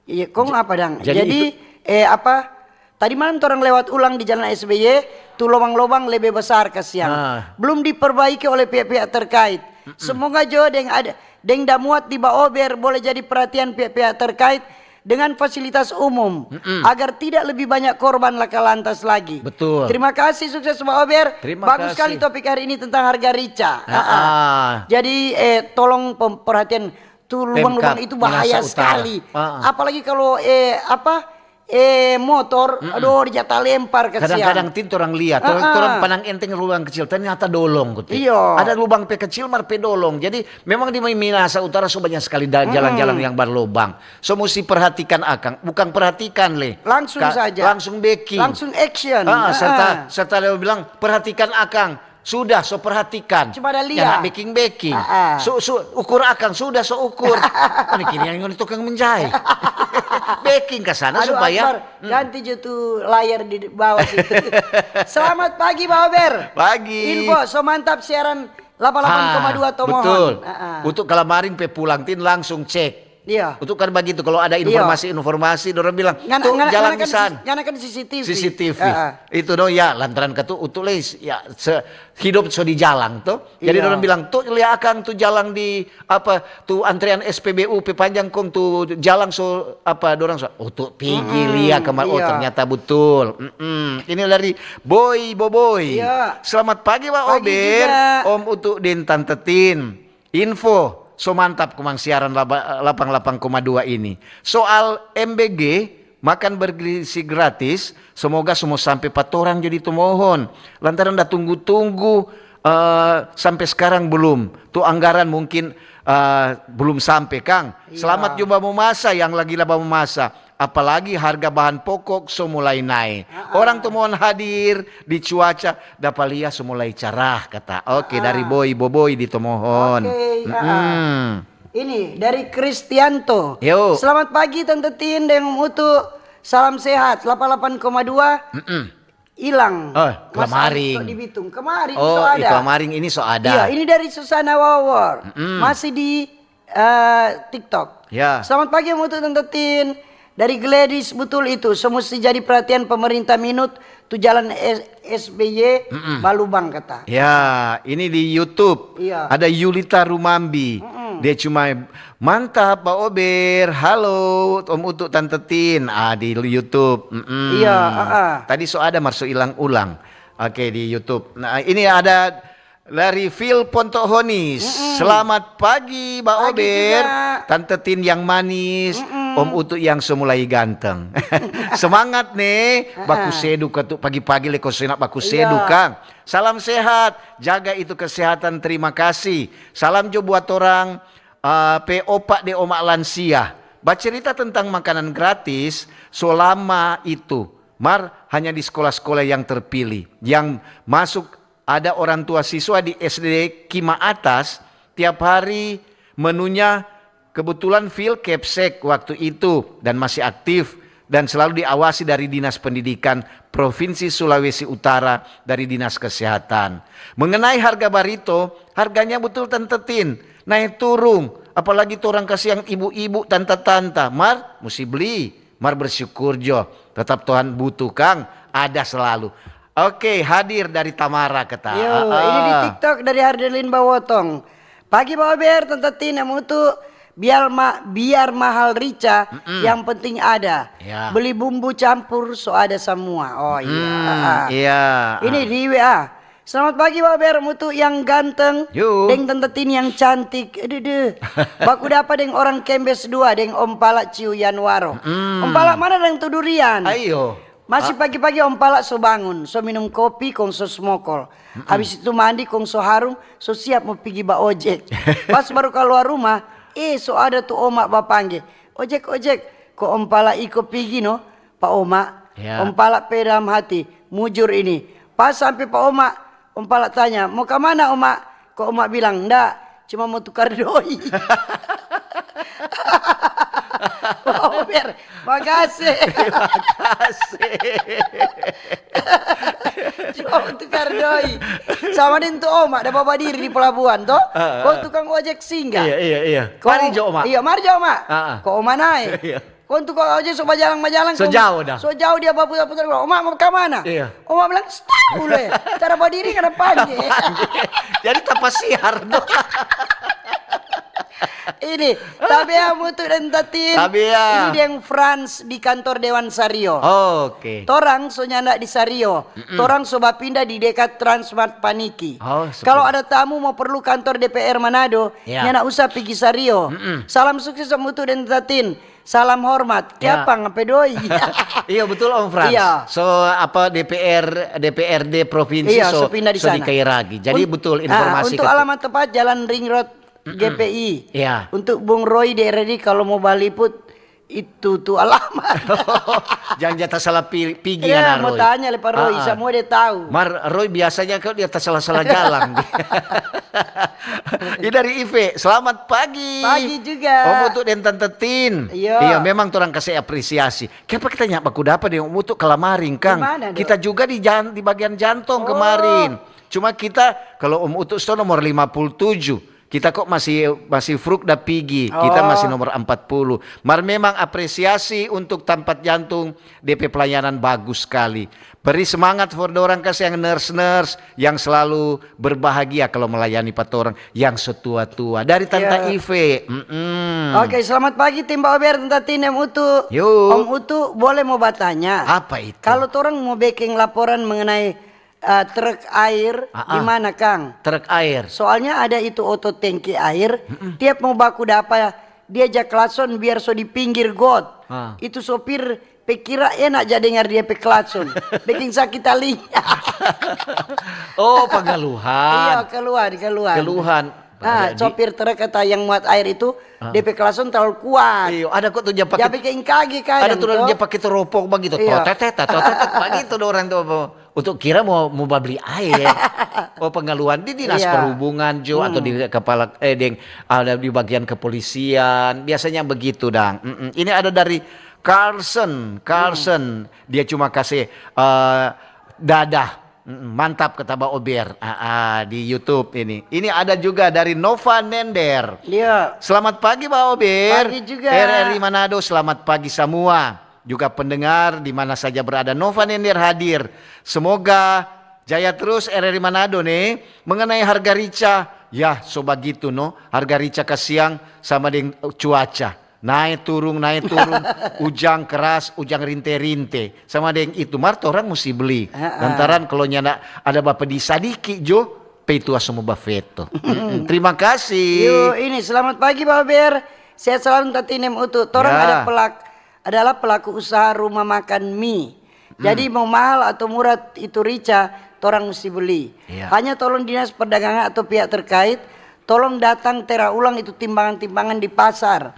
iya, kong apa dang? Jadi, eh, apa? Tadi malam torang lewat ulang di jalan S B Y, tu lobang-lobang lebe basar kasiang. Ah. Belum diperbaiki oleh pihak-pihak terkait. Mm-mm. Semoga jo deng ada, deng da muat di Ba Ober boleh jadi perhatian pihak-pihak terkait dengan fasilitas umum, mm-mm, agar tidak lebih banyak korban laka lantas lagi. Betul. Terima kasih, sukses Ba Ober. Terima kasih. Bagus sekali topik hari ini tentang harga rica. Ah, ah. Jadi, eh, tolong pem-, perhatian tu lubang-lubang itu bahaya sekali. Pemkab Minahasa Utara. Ah, ah. Apalagi kalau, eh, apa, eh, motor, mm-mm, aduh, dijata lempar kasiang. Kadang-kadang, Tin, torang lia, torang, ah, ah, torang pandang enteng lubang kecil, ternyata dolong, Tin. Iyo. Ada lubang pe kecil, mar pe dolong. Jadi, memang di Minahasa Utara so banyak sekali da-, mm-mm, jalan-jalan yang berlobang. So, musti perhatikan akang. Bukan perhatikan, le. Langsung saja. Langsung beking. Langsung action. Ah, ah, serta, ah, serta dia bilang, "Perhatikan akang." Sudah, so perhatikan. Cuma ada lia. Nyanda beking-beking. Ah, ah. So, so, ukur akang, sudah, so ukur. Ini kini yang ngoni tukang menjahit. Beking ka sana. Aduh, supaya, Akbar, hmm, ganti jo tu layar di bawah situ. Selamat pagi, Ba Ober. Pagi. Info, so mantap siaran delapan puluh delapan koma dua, ah, Tomohon. Betul. Ah, ah. Untuk kalamaring pe pulang, Tin, langsung cek. Iya. Utu kan bagitu, kalau ada, iya, informasi-informasi, dorang bilang, ngana, "Tuh, ngana, jalan ngana kan di sana." Si-, ngana kan C C T V. C C T V. Heeh. Itu dong, ya, lantaran katu Utu lei, ya, se-, hidup so di jalang, to. Jadi, iya, dorang bilang, "Tuh, lia akang tuh jalang di, apa, tuh antrean S P B U pe panjang kong, tuh jalang so, apa, dorang so." Utu pigi, mm-mm, lia kamar, oh, iya, ternyata betul. Mm-mm. Ini dari Boy Boboy. Iya. Selamat pagi, Wa Ober, juga. Om Utu deng Tante Tin. Info so mantap komang siaran laba-, lapang lapang koma dua ini. Soal M B G, makan bergizi gratis, semoga so mo sampe pa torang jo di Tomohon. Lantaran da tunggu-tunggu, eh, sampe skarang belum. Tu anggaran mungkin, eh, belum sampe, kang. Iya. Selamat jo bamomasa yang lagi la bamomasa. Apalagi harga bahan pokok so mulai nae. Ah, ah. Orang Tomohon hadir di cuaca, dapa lia so mulai carah, kata. Oke, ah, dari ah. Boy Boboy di Tomohon. Oke, ah, ah. Mm-mm. Ini dari Kristianto. Yo. Selamat pagi, Tante Tin deng Om Utu. Salam sehat. Delapan delapan koma dua. Mm-mm. Ilang. Oh, Mas Kelamaring. Adi di Bitung. Kemarin so ada. Oh, iya, Kelamaring ini so ada. Iya, ini dari Susana Wawor. Mm-mm. Masih di, eh, TikTok. Ya. Selamat pagi, Om Utu, Tante Tin. Dari Gladys, betul itu. So musti jadi perhatian pemerintah minut tu jalan S-, S B Y Mm-mm. balubang, kata. Ya, ini di YouTube. Iya. Ada Yulita Rumambi. Mm-mm. Dia cuma, "Mantap, Ba Ober. Halo, Om Utu, Tante Tin." Ah, di YouTube. Mm-mm. Iya, ah, ah. Tadi so ada mar so ilang-ulang. Oke, di YouTube. Nah, ini ada dari Phil Pontohonis. Mm-mm. "Selamat pagi, Ba Ober. Pagi juga. Tante Tin yang manis, mm-mm. Om Utu yang so mulai ganteng." Semangat, ne. Ah, ah. Baku sedu ka tu, pagi-pagi le ko so nyanda baku sedu, iya. Kang. Salam sehat, jaga itu kesehatan, terima kasih. Salam jo buat torang, eh, pe opa deng oma lansia. Bacerita tentang makanan gratis, so lama itu. Mar hanya di sekolah-sekolah yang terpilih. Yang masuk ada orang tua siswa di S D Kima Atas, tiap hari menunya kebetulan Phil Kepsek waktu itu dan masih aktif dan selalu diawasi dari Dinas Pendidikan Provinsi Sulawesi Utara dari Dinas Kesehatan. Mengenai harga barito, harganya betul Tante Tin, nae turung, apalagi torang kasiang ibu-ibu, tanta-tanta, mar musti bli, mar bersyukur jo, tetap Tuhan butuh, kang, ada selalu. Oke, hadir dari Tamara, kata. Yo, ah, ini di ah. TikTok dari Hardelin Bawotong. "Pagi, Ba Ober, Tante Tin, Om Utu, biar ma-, biar mahal rica, mm-mm, yang penting ada. Ya. Beli bumbu campur, so ada semua." Oh, iya. Mm, ah, ah. Iya, ini ah. Di W A. "Selamat pagi, Ba Ober, Om Utu yang ganteng, yo, deng Tante Tin yang cantik. Aduh, duh. Baku dapa deng orang Kembes dua, deng Om Pala Ciu Yanwaro." Mm. Om Pala mana deng tu durian? Ayo. Masih ah. Pagi-pagi Om Pala so bangun, so minum kopi, kong so smokol. Mm-mm. Abis itu mandi, kong so harum, so siap mo pigi ba ojek. Pas baru kaluar rumah, eh, so ada tu oma bapangge, "Ojek, ojek." Ko Om Pala iko pigi no pa oma. Ya. Om Pala pe dalam hati, "Mujur ini." Pas sampe pa oma, Om Pala tanya, "Mo ka mana, Oma?" Ko oma bilang, "Nda, cuma mo tukar doi." Ba Ober, makase. Makase. Cuma mo tukar doi. Sama deng tu oma da babadiri di pelabuhan, to? Heeh. Ko tukang ojek singgah. Iya, iya, iya. Ko mari jo, Oma. Iya, mari jo, Oma. Heeh. Ko oma nae. Iya. Kong tu kalo ojek so bajalang-bajalang, so kong jao dah. So jao dia baputar-putar, "Oma, mo ka mana?" Iya. Oma bilang, "Stau le, cara badiri ngana pangge." Jadi tapasiar dong. Ini, tabea Mutu deng Tatin. Tabea. Ini deng Frans di kantor Dewan Sario. Oke. Torang so nyanda di Sario. Mm-mm. Torang so bapinda di dekat Transmart Paniki. Oh, seperti itu. Kalo ada tamu mo perlu kantor D P R Manado, ya, nyanda usah pigi Sario. Mm-mm. Salam sukses Mutu deng Tatin. Salam hormat. Ya. Kiapa ngape doi? Iya, betul, Om Frans. Iya. So, apa, D P R, D P R D provinsi, iya, so, so pindah di so sana. Di Kairagi. Jadi, un-, betul, ah, informasi untuk ke alamat tepat, Jalan Ring Road, mm-mm, G P I. Iya. Untuk Bung Roy di R R I, kalau mau baliput, itu tu alamat. Jangan jata salah pi-, pigi. Iya, ngana, mau Roy. Tanya le pa Roy, ah, ah, samua dia tahu. Mar Roy biasanya kok dia tasala-sala jalan. Ini dari Ive, selamat pagi. Pagi juga. Om Utu deng Tante Tin. Iya. Iya, memang torang kase apresiasi. Kiapa kita nyanda baku dapa deng Om Utu kalamaring, kang? Di mana, dong? Kita juga di jan-, di bagian jantong, oh, kemarin. Cuma kita, kalau Om Utu sto nomor lima puluh tujuh, kita kok masih, masih fruk da pigi. Kita, oh, masih nomor empat puluh. Mar memang apresiasi untuk tampat jantung, depe pelayanan bagus skali. Beri semangat for dorang, kas, yang nurse-nurse yang selalu berbahagia kalau melayani pa torang yang setua-tua. Dari Tanta, iya, Ive. Mm-mm. Oke, selamat pagi, tim Ba Ober, Tanta Tin deng Utu. Yo. Om Utu, boleh mo batanya? Apa itu? Kalau torang mo beking laporan mengenai Ah, truk air di mana, Kang? Truk air. Soalnya ada itu oto tangki air, tiap mo baku dapa, dia ja klakson biar so di pinggir got. Ah. Itu sopir pe kira enak ja dengar dia pe klakson. Bikin sakit talinga. Oh, pengeluhan. Iya, keluhan, keluhan. Keluhan. Nah, sopir truk kata yang muat air itu, ah, depe klakson terlalu kuat. Iyo, ada kok tu dia pake, bikin kage kadang. Ada tu dia pake teropong bagitu. Iya. Totetet, totetet, bagitu do orang tu. Untuk kira mau mau babli air. Oh, pengeluhan di dinas perhubungan jo, atau di kepala, eh, deng, ada di bagian kepolisian. Biasanya begitu, dang. Mm-mm. Ini ada dari Carlson. Carlson, dia cuma kasih, eh, dadah. Mm-mm, mantap, kata Ba Ober. Ah, ah, di YouTube ini. Ini ada juga dari Nova Nender. Iya. Selamat pagi, Ba Ober. Pagi juga. R R I Manado, selamat pagi semua. Juga pendengar di mana saja berada. Nova Nender hadir. Semoga jaya terus R R I Manado nih. Mengenai harga rica, ya, so bagitu, no. Harga rica kasiang sama deng cuaca. Nae turung, nae turung, ujang keras, ujang rinte-rinte. Sama deng itu, mar torang musti beli. Heeh. Lantaran kalo nyanda ada bapedi sadiki jo, pe itu so mo bafeto. Mm-mm. Terima kasih. Yo, ini selamat pagi, Ba Ober. Sehat selalu, Tati Neng Utu. Torang ada pelak-, adalah pelaku usaha rumah makan mie. Jadi mau mahal atau murah itu rica, torang musti beli. Iya. Hanya tolong dinas perdagangan atau pihak terkait, tolong datang tera ulang itu timbangan-timbangan di pasar.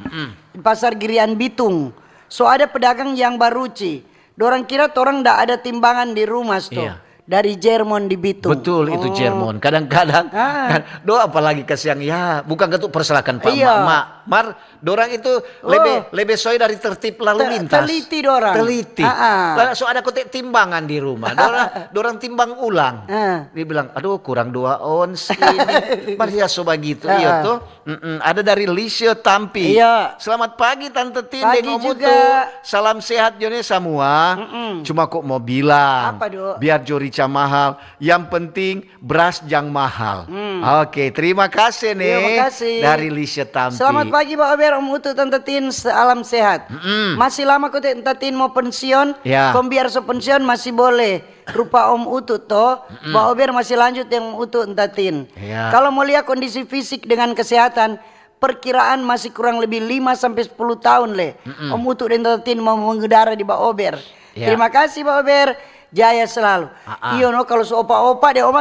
Di pasar Girian Bitung. So ada pedagang yang baruci. Dorang kira torang nda ada timbangan di rumah sto. Iya. Dari Jermon di Bitung. Betul, itu Jermon. Kadang-kadang, ah, kan, do apalagi kasiang, ya, bukan ketu persilakan pa emak-emak. Mar, dorang itu lebe, lebe soe dari tertib lalu lintas. Teliti dorang. Teliti. Ah, ah. La, so ada kote timbangan di rumah. Dorang, dorang timbang ulang. Ah. Dia bilang, "Aduh, kurang dua ons ini." Mar ya so bagitu, iyo to. Mm-mm, ada dari Lisha Tampi. Iya. Selamat pagi Tante Tin deng Om Utu. Salam sehat jo ne samua. Cuma kok mo bilang, biar jo rica mahal, yang penting bras jang mahal. Oke, terima kasih ne. Iya, makasih. Dari Lisha Tampi. Selamat pagi Ba Ober, Om Utu, Tante Tin, salam sehat. Masih lama kok Tante Tin mo pensiun? Ya. Kong biar so pensiun masih boleh. Rupa Om Utu to, Ba Ober masih lanjut deng Om Utu, Tante Tin. Iya. Kalo mo lia kondisi fisik dengan kesehatan, perkiraan masih kurang lebih lima sampe sepuluh tahun le. Om Utu deng Tante Tin mo mengudara di Ba Ober. Iya. Terima kasih Ba Ober, jaya selalu. Iyo no, kalo so opa-opa deng oma,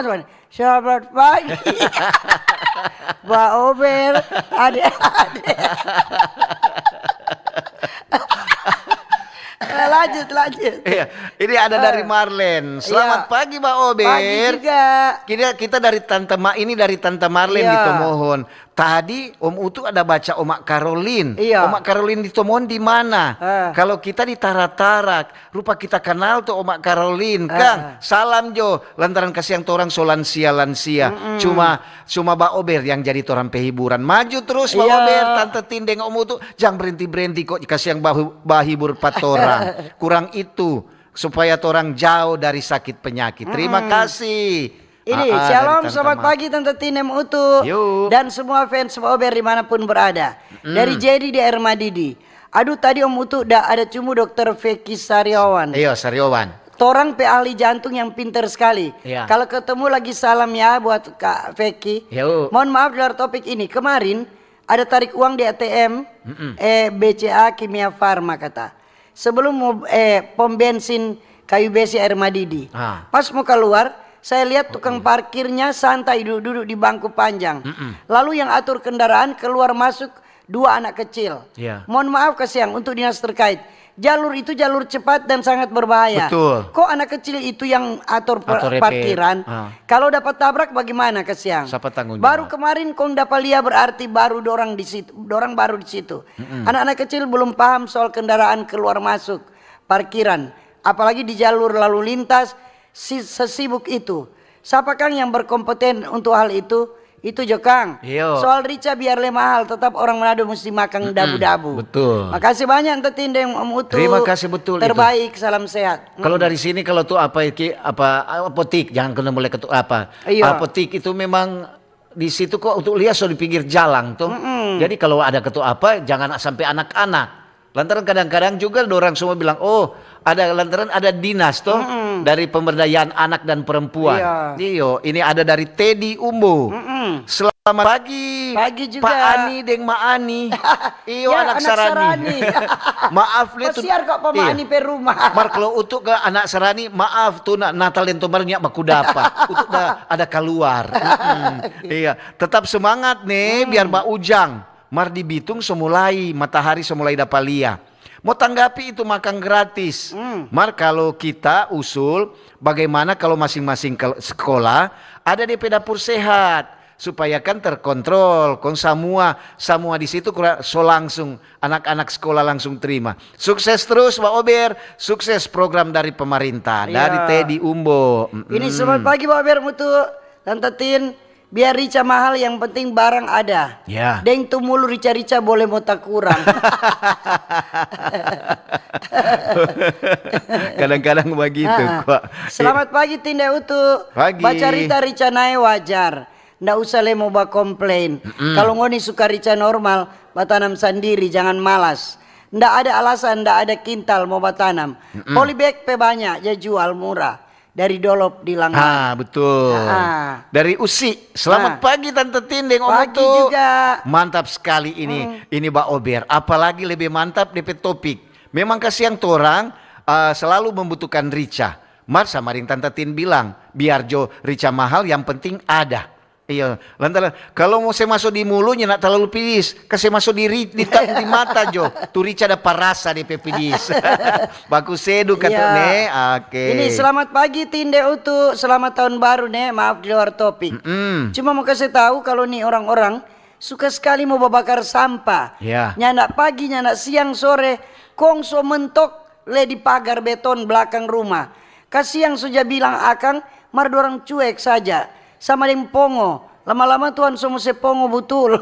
selamat pagi. Ba Ober, ade-ade. Lanjut, lanjut. Iya, ini ada dari Marlen. Selamat pagi Ba Ober. Pagi juga. Kita, kita dari Tante Ma, ini dari Tante Marlen di Tomohon. Tadi Om Utu ada baca Oma Karolin. Iya. Oma Karolin di Tomohon di mana? Kalau kita di Tarak-Tarak, rupa kita kanal tu Oma Karolin, kang. Salam jo, lantaran kasiang torang so lansia-lansia. Cuma, cuma Ba Ober yang jadi torang pe hiburan. Maju trus Ba Ober, Tante Tin deng Om Utu, jang brenti-brenti kok, kasiang bahu-, bahibur pa torang. Kurang itu, supaya torang jao dari sakit penyakit. Terima kasih. Ini, shalom, selamat pagi Tante Tin, Om Utu, dan semua fans Ba Ober dimanapun berada. Dari Jedi di Air Madidi. Aduh, tadi Om Utu da ada cumu Dokter Feki Sariawan. Iyo, Sariawan. Torang pe ahli jantung yang pinter skali. Iya. Kalo ketemu lagi salam ya buat Kak Feki. Mohon maaf di luar topik ini. Kemarin ada tarik uang di A T M, eh, B C A Kimia Farma kata. Sebelum mo-, eh, pom bensin Kayu Besi Air Madidi. Pas mo kaluar, saya lihat tukang parkirnya santai dudu-dudu di bangku panjang. Lalu yang atur kendaraan keluar masuk dua anak kecil. Iya. Mohon maaf kasiang untuk dinas terkait. Jalur itu jalur cepat dan sangat berbahaya. Betul. Kok anak kecil itu yang atur per-, parkiran? Kalau dapat tabrak bagaimana kasiang? Sapa tanggung jawab? Baru kemarin kong dapa lia berarti baru dorang di situ, dorang baru di situ. Anak-anak kecil belum paham soal kendaraan keluar masuk parkiran, apalagi di jalur lalu lintas si-, sesibuk itu. Sapa kang yang berkompeten untuk hal itu? Itu jo kang. Iyo. Soal rica biar le mahal, tetap orang Manado musti makang dabu-dabu. Betul. Makasih banyak Tante Tin deng Om Utu. Terima kasih betul itu. Terbaik, salam sehat. Kalau dari sini, kalau tu apa iki, apa, apotik, jangan kena mulai ke tu apa. Iyo. Apotik itu memang di situ kok untuk lia so di pinggir jalang tuh. Jadi kalau ada ketu apa, jangan sampai anak-anak. Lantaran kadang-kadang juga dorang semua bilang, "Oh, ada, lantaran ada dinas toh." dari pemberdayaan anak dan perempuan. Iya. Iyo, ini ada dari Teddy Umbo. Mm-mm. Selamat pagi, Pagi juga. Pak Ani deng Ma Ani. Iyo, Ya, anak anak Sarani. Sarani. Maaf nih tuh. Kasihan kok Pa Ma Iya. Ani pe rumah. Mar, kalau untuk ke anak Sarani, maaf tuh, na-, Natal deng Tobar nyak baku dapa. Untuk da-, ada kaluar. Mm-mm. Iya, tetap semangat nih, Hmm. biar ba ujang. Mar di Bitung so mulai, matahari so mulai dapa lia. Mo tanggapi itu makang gratis. Hmm. Mar kalu kita usul, bagaimana kalu masing-masing kel-, sekolah ada de pe dapur sehat, supaya kan terkontrol, kong samua, samua di situ kura-, so langsung, anak-anak sekolah langsung terima. Sukses terus, Ba Ober. Sukses program dari pemerintah, dari Iya. Teddy Umbo. Mm-mm. Ini selamat pagi, Ba Ober, Mutu, Tante Tin. Biar rica mahal, yang penting barang ada. Ya. Deng tu mulu rica-rica boleh mo takurang. Kadang-kadang bagitu, Ah, ah. Kok. Selamat pagi, Tinde Utu. Pagi. Bacarita rica nae wajar. Nda usah le mo bakomplain. Mm-mm. Kalu ngoni suka rica normal, batanam sandiri, jangan malas. Nda ada alasan, nda ada kintal mo batanam. Mm-mm. Polybag pe banya, ja jual murah. Dari Dolop di Langan. Ah, betul. Ah. Dari Usi. Selamat Ah. pagi, Tante Tin deng Om Pagi Utu. juga. Mantap sekali ini, Hmm. ini Ba Ober. Apalagi lebih mantap de pe topik. Memang kasiang torang, ah, selalu membutuhkan rica. Mar sama deng Tante Tin bilang, biar jo rica mahal, yang penting ada. Iya, lantaran kalau mo se maso di mulu, nyanda talalu pidis. Kase maso di ri-, di ta-, di mata jo. Tu rica dapa rasa de pe pidis. Baku sedu katu Iya. ne. Oke. Ini selamat pagi, Tinde Utu. Selamat tahun baru, ne. Maaf di luar topik. Mm-mm. Cuma mo kase tahu, kalau ni orang-orang suka sekali mo babakar sampah. Iya. Nyanda pagi, nyanda siang, sore, kong so mentok le di pagar beton belakang rumah. Kasiang so ja bilang akang, mar dorang cuek saja. Sama deng pongo. Lama-lama Tuhan so mo se pongo butul.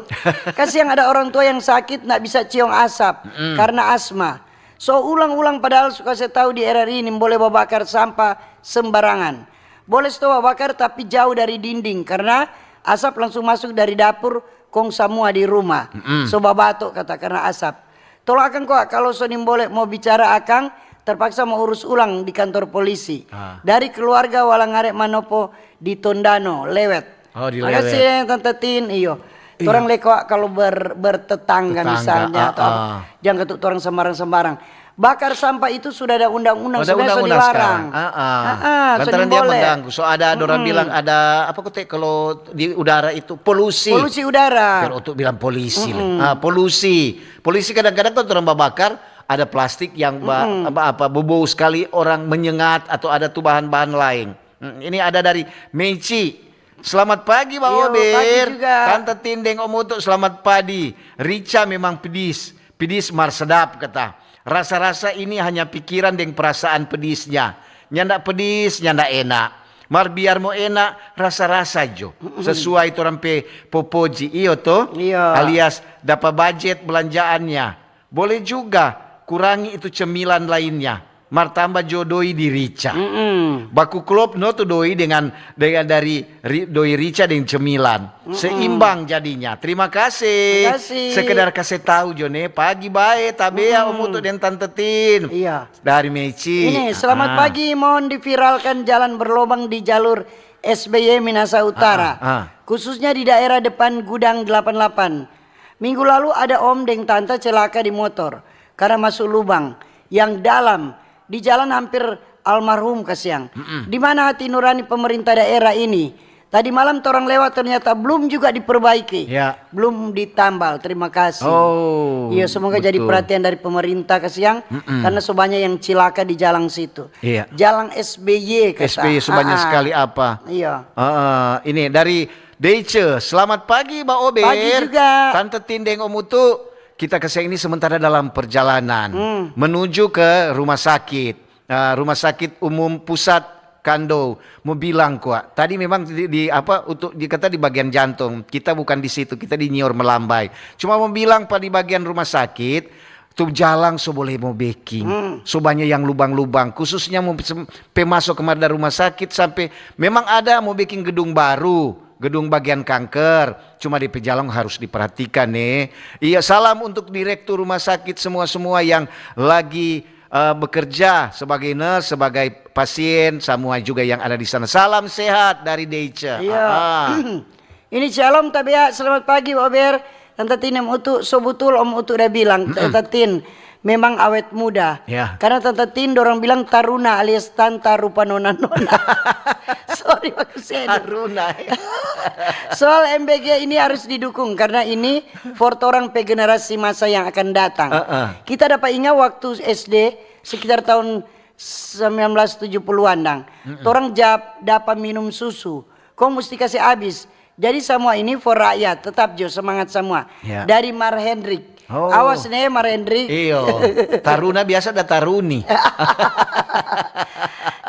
Kasiang ada orang tua yang sakit, nda bisa ciong asap Mm-mm. karna asma. So ulang-ulang padahal su kase tau di R R I nimbole babakar sampa sembarangan. Bole sto babakar tapi jao dari dinding, karna asap langsung masuk dari dapur kong samua di rumah. Mm-mm. So babato kata karna asap. Tolong akang kwa, kalo so nimbole mo bicara akang, terpaksa mo urus ulang di kantor polisi. Ah. Dari keluarga Walangare Manopo di Tondano, Lewet. Oh, di Makasih Lewet. ya, Tante Tin, iyo. Iya. Torang le kwa kalo ber-, bertetangga Tetangga, misalnya, ah, atau apa, ah. jang katu torang sembarang-sembarang. Bakar sampah itu sudah ada undang-undang, Ada sebenarnya so undang-undang dilarang. sekarang. Ah, ah. Ah, ah, so Lantaran dia nimbole. mengganggu. So ada dorang Mm-mm. bilang ada, apa kote, kalau di udara itu polusi. Polusi udara. Biar untuk bilang polisi le. Mm-mm. Ah, polusi. Polisi kadang-kadang kan orang babakar, ada plastik yang ba-, Mm-mm. apa, apa, bobou sekali orang menyengat atau ada tu bahan-bahan lain. Mm, ini ada dari Meici. Selamat pagi, Ba Iyo, Ober. pagi juga. Tante Tin deng Om Utu, selamat pagi. Rica memang pedis. Pedis mar sedap, kata. Rasa-rasa ini hanya pikiran deng perasaan pedisnya. Nyanda pedis, nyanda enak. Mar biar mo enak, rasa-rasa jo. Mm-mm. Sesuai torang pe popoji, iyo to? Iya. Alias dapa bajet belanjaannya. Boleh juga kurangi itu cemilan lainnya. Mar tamba jo doi di rica. Mm-mm. Baku klop no tu doi dengan, dengan dari ri-, doi rica deng cemilan. Mm-mm. Seimbang jadinya. Terima kasih. Makasih. Sekedar kase tau jo ne, pagi bae, tabea Mm-mm. Om Utu deng Tante Tin. Iya. Dari Meici. Ini, selamat Ah. pagi, mohon diviralkan jalan berlobang di jalur S B Y Minasa Utara. Ah, ah, ah. Khususnya di daerah depan Gudang delapan delapan. Minggu lalu ada om deng tanta celaka di motor karena masuk lubang yang dalam di jalan hampir almarhum kasiang. Mm-mm. Di mana hati nurani pemerintah daerah ini? Tadi malam torang lewat ternyata belum juga diperbaiki. Ya. Belum ditambal. Terima kasih. Oh, Iya, semoga jadi betul. perhatian dari pemerintah kasiang Mm-mm. karena so banya yang cilaka di jalan situ. Iya. Jalan S B Y kata. S B Y so banya Ah, ah. sekali apa. Iya. Ah, ini dari Deice, selamat pagi, Ba Ober. Pagi juga. Tante Tin deng Om Utu, kita kasiang ini sementara dalam perjalanan Hmm. menuju ke rumah sakit. Ah, Rumah Sakit Umum Pusat Kandou. Mo bilang kwa, tadi memang di, di apa, untuk di, kata di bagian jantung, kita bukan di situ, kita di Nyiur Melambai. Cuma mo bilang pa di bagian rumah sakit, tu jalang so boleh mo beking. Hmm. So banya yang lubang-lubang, khususnya mo sem-, pe maso kemari dari rumah sakit sampe memang ada mo beking gedung baru, gedung bagian kanker. Cuma de pe jalang harus diperhatikan, ne. Iya, salam untuk direktur rumah sakit semua-semua yang lagi, eh, bekerja sebagai nurse, sebagai pasien, semua juga yang ada di sana. Salam sehat dari Deice. Iya. Ini shalom tabea, selamat pagi Ba Ober. Tanta Tin, Om Utu, so butul Om Utu da bilang, Tanta Tin memang awet muda. Ya. Karena Tanta Tin dorang bilang taruna alias tanta rupa nona-nona. Sorry, baku sedi. Taruna. Soal M B G ini harus didukung karena ini for torang pe generasi masa yang akan datang. Heeh. Kita dapa inga waktu S D sekitar tahun sembilan belas tujuh puluhan dang. Torang ja dapa minum susu. Kong musti kase abis. Jadi samua ini for rakyat, tetap jo semangat samua. Ya. Dari Mar Hendrik. Oh. Awas ne Mar Hendrik. Iyo, taruna biasa da taruni.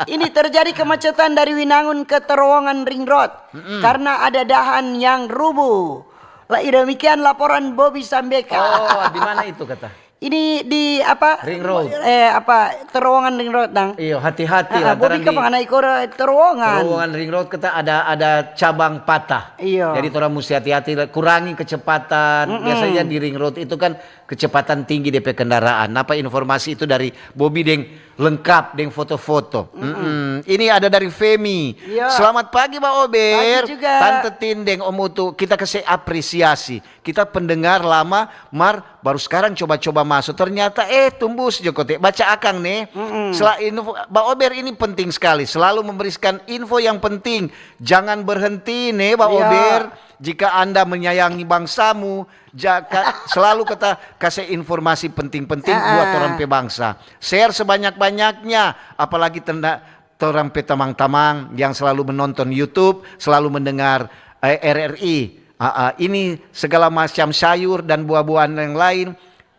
Ini terjadi kemacetan dari Winangun ke terowongan Ring Road karena ada dahan yang rubuh. La, demikian laporan Bobby Sambeka. Oh, di mana itu kata? Ini di apa? Ring Road. Eh, apa, terowongan Ring Road dang. Iyo, hati-hati Ah, lantaran Bobby ka di mana ikor terowongan. terowongan Ring Road kita ada ada cabang patah. Iyo. Jadi orang mesti hati-hati, kurangi kecepatan. Biasanya di Ring Road itu kan kecepatan tinggi depe kendaraan. Apa informasi itu dari Bobby deng lengkap deng foto-foto. Mm-mm. Ini ada dari Femi. Iya. Selamat pagi Ba Ober. Pagi juga. Tante Tin deng Om Utu, kita kase apresiasi. Kita pendengar lama, mar baru sekarang coba-coba masuk. Ternyata eh tumbus jo kote. Baca akang ne. Selain info, Ba Ober ini penting sekali. Selalu memberikan info yang penting. Jangan berhenti ne Ba Iya. Ober. Jika Anda menyayangi bangsamu, jaka, selalu kita kasih informasi penting-penting buat orang pe bangsa. Share sebanyak-banyaknya, apalagi tenda torang pe tamang-tamang yang selalu menonton YouTube, selalu mendengar eh, R R I. Ah, ah, ini segala macam sayur dan buah-buahan yang lain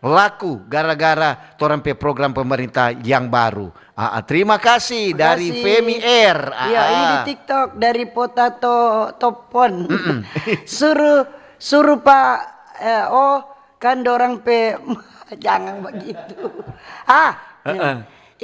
laku gara-gara torang pe program pemerintah yang baru. Ah, ah, terima kasih dari Kasih. Femi R. Ah, Iya, ini ah. Di TikTok dari Potato Topon. Suruh suruh Pak eh, oh kan dorang pe jangan begitu. Ah, Heeh.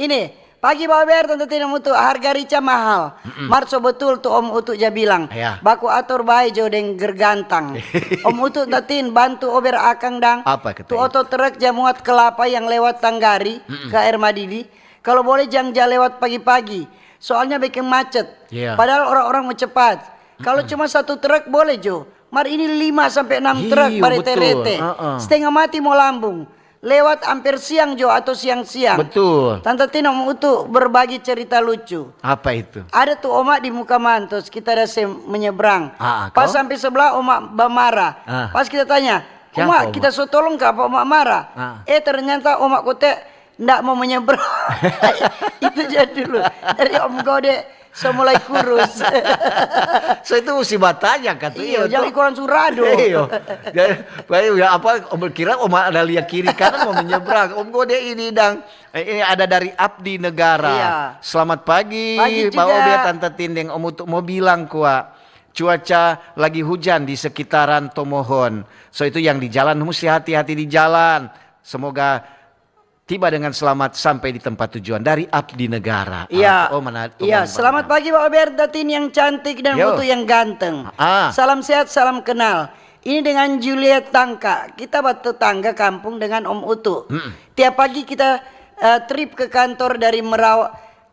Ini, pagi Ba Ober, Tanta Tin, Om Utu, harga rica mahal. Mar so betul tu Om Utu ja bilang, Ya. baku ator bae jo deng gergantang. Om Utu, Tanta Tin, bantu Ober akang dang. Apa kata Tu itu? Oto truk ja muat kelapa yang lewat Tanggari ke Air Madidi. Kalau boleh jang ja lewat pagi-pagi, soalnya bikin macet. Iya. Padahal orang-orang mau cepat. Kalau cuma satu truk boleh jo. Mar ini lima sampe enam truk Iyo, barete-rete. betul. Heeh. Setengah mati mo lambung. Lewat amper siang jo atau siang-siang. Betul. Tanta Tin, Om Utu berbagi cerita lucu. Apa itu? Ada tu oma di muka mantos, kita ada se menyebrang. Ah, ah, Pas kau? Sampe sebelah oma bamara. Ah. Pas kita tanya, Siapa "Oma, oma? Kita so tolong ka apa oma mara?" Ah. Eh, ternyata oma kote ndak mau menyeberang. Itu jadi dulu. Dari Om Gode so mulai kurus. So itu musti batanya kan tu. Iyo, jangan ikoran surado. Iyo. Jadi, baik, ya, apa, Om kira Om ada lihat kiri kanan mau menyeberang. Om Gode ini dang. Eh, ini ada dari Abdi Negara. Iya. Selamat pagi, Pagi Ba juga. Obe, Tanta Tin deng Om Utu. Mau bilang kwa, cuaca lagi hujan di sekitaran Tomohon. So itu yang di jalan mesti hati-hati di jalan. Semoga tiba dengan selamat sampai di tempat tujuan. Dari Abdi Negara. Iya. Ah, oh, mana, Iya, Tomohon, selamat Bang. Pagi Ba Ober, Tanta Tin yang cantik dan Yo. Utu yang ganteng. Ah. Salam sehat, salam kenal. Ini dengan Juliet Tangka. Kita bertetangga kampung dengan Om Utu. Tiap pagi kita eh, trip ke kantor dari Merawa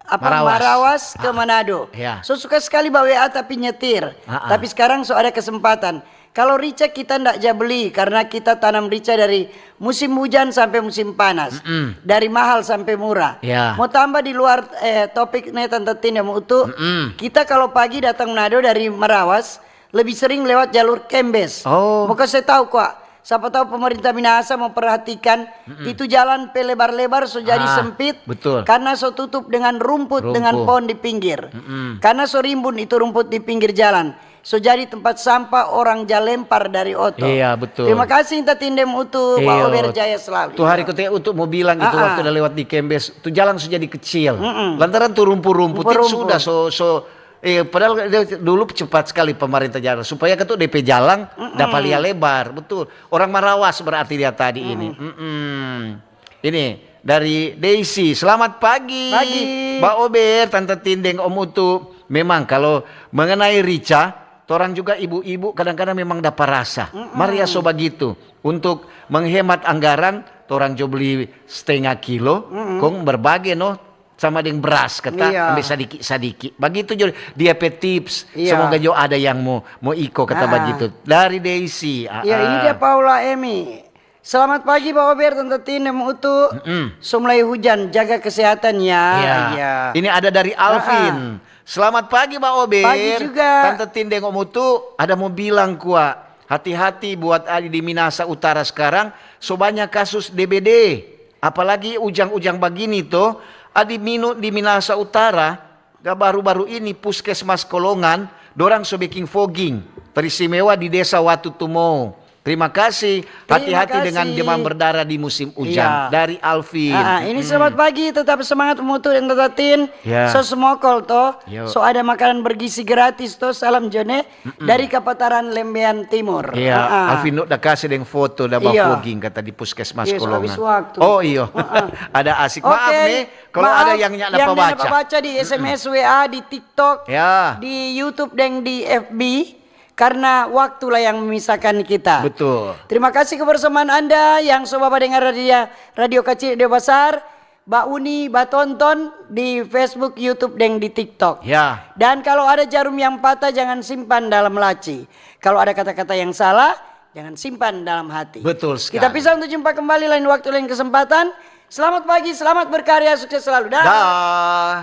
apa Marawas. Marawas ke Ah, Manado. iya. So suka sekali ba W A tapi nyetir. Ah, ah. Tapi sekarang so ada kesempatan. Kalau rica kita ndak ja beli karena kita tanam rica dari musim hujan sampai musim panas. Dari mahal sampai murah. Ya. Mau tambah di luar eh, topik nih Tanta Tin deng Utu. Kita kalau pagi datang Manado dari Marawas lebih sering lewat jalur Kembes. Oh. Mau kasih tahu kwa, siapa tahu pemerintah Minahasa mau perhatikan itu jalan pe lebar-lebar so jadi Ah, sempit betul. Karena so tutup dengan rumput, Rumput. Dengan pohon di pinggir. Karena so rimbun itu rumput di pinggir jalan. So jadi tempat sampah orang ja lempar dari oto. Iya, betul. Terima kasih Tanta Tin deng Utu, Ba Iyo. Ober jaya selalu. Tuh hari kote Utu mau bilang itu Ah, ah. Waktu udah lewat di Kembes, tuh jalan sudah jadi kecil. Lantaran tuh rumput-rumput itu Rumput-rumput. Sudah so so eh padahal dia dulu cepat sekali pemerintah jalan supaya ketuk D P jalan dapat lia lebar, betul. Orang Marawas berarti dia tadi ini. Mm-mm. Ini dari Daisy, selamat pagi. Pagi. Ba Ober, Tanta Tin deng Om Utu. Memang kalau mengenai rica, Torang juga ibu-ibu kadang-kadang memang dapa rasa. Mm-mm. Mar ya so bagitu. Untuk menghemat anggaran, torang jo bli stenga kilo, mm-mm, kong berbage no, sama deng beras kata, iya, ambe sadiki-sadiki. Bagitu jo dia pe tips. Iya. Semoga jo ada yang mo, mo iko kata, ah, bagitu. Dari Daisy. Ah, iya, ini ah, dia Paula Emi. Selamat pagi, Ba Ober, Tante Tin, deng Utu. Mm-mm. So mulai hujan, jaga kesehatan ya. Iya. Iya. Ini ada dari Alvin. Ah, ah. Selamat pagi, Ba Ober. Pagi juga. Tante Tin deng Om Utu, ada mo bilang kwa. Hati-hati buat adi di Minasa Utara skarang, so banya kasus D B D. Apalagi ujang-ujang bagini to, adi minu di Minasa Utara, ga baru-baru ini Puskesmas Kolongan, dorang so beking fogging, teristimewa di Desa Watu Tumou. Terima kasih, terima kasih. Hati-hati dengan demam berdarah di musim hujan. Iya. Dari Alvin. Ah, ah, ini, mm-mm, selamat pagi, tetap semangat Mutu dan Tata Tin. Ya. So smokol to, yo, so ada makanan bergizi gratis to, salam jone, mm-mm, dari Kapataran Lembean Timur. Iya, ah, ah. Alvin da kase deng foto da, iyo, ba-fogging kata di Puskesmas, iyo, so Kolongan. Habis waktu. Oh iyo. Ah, ah. Ada asik. Oke, maaf nih, kalau ada yang nyak dapa baca. Yang nyak dapa baca di S M S, mm-mm, W A, di TikTok, ya, di YouTube deng di F B. Karena waktulah yang memisahkan kita. Betul. Terima kasih kebersamaan Anda yang so badengar Radio, Radio Kacil, Radio Basar, ba uni, ba tonton di Facebook, YouTube, deng di TikTok. Ya. Dan kalau ada jarum yang patah, jangan simpan dalam laci. Kalau ada kata-kata yang salah, jangan simpan dalam hati. Betul sekali. Kita pisah untuk jumpa kembali lain waktu, lain kesempatan. Selamat pagi, selamat berkarya, sukses selalu. Dah. Dah.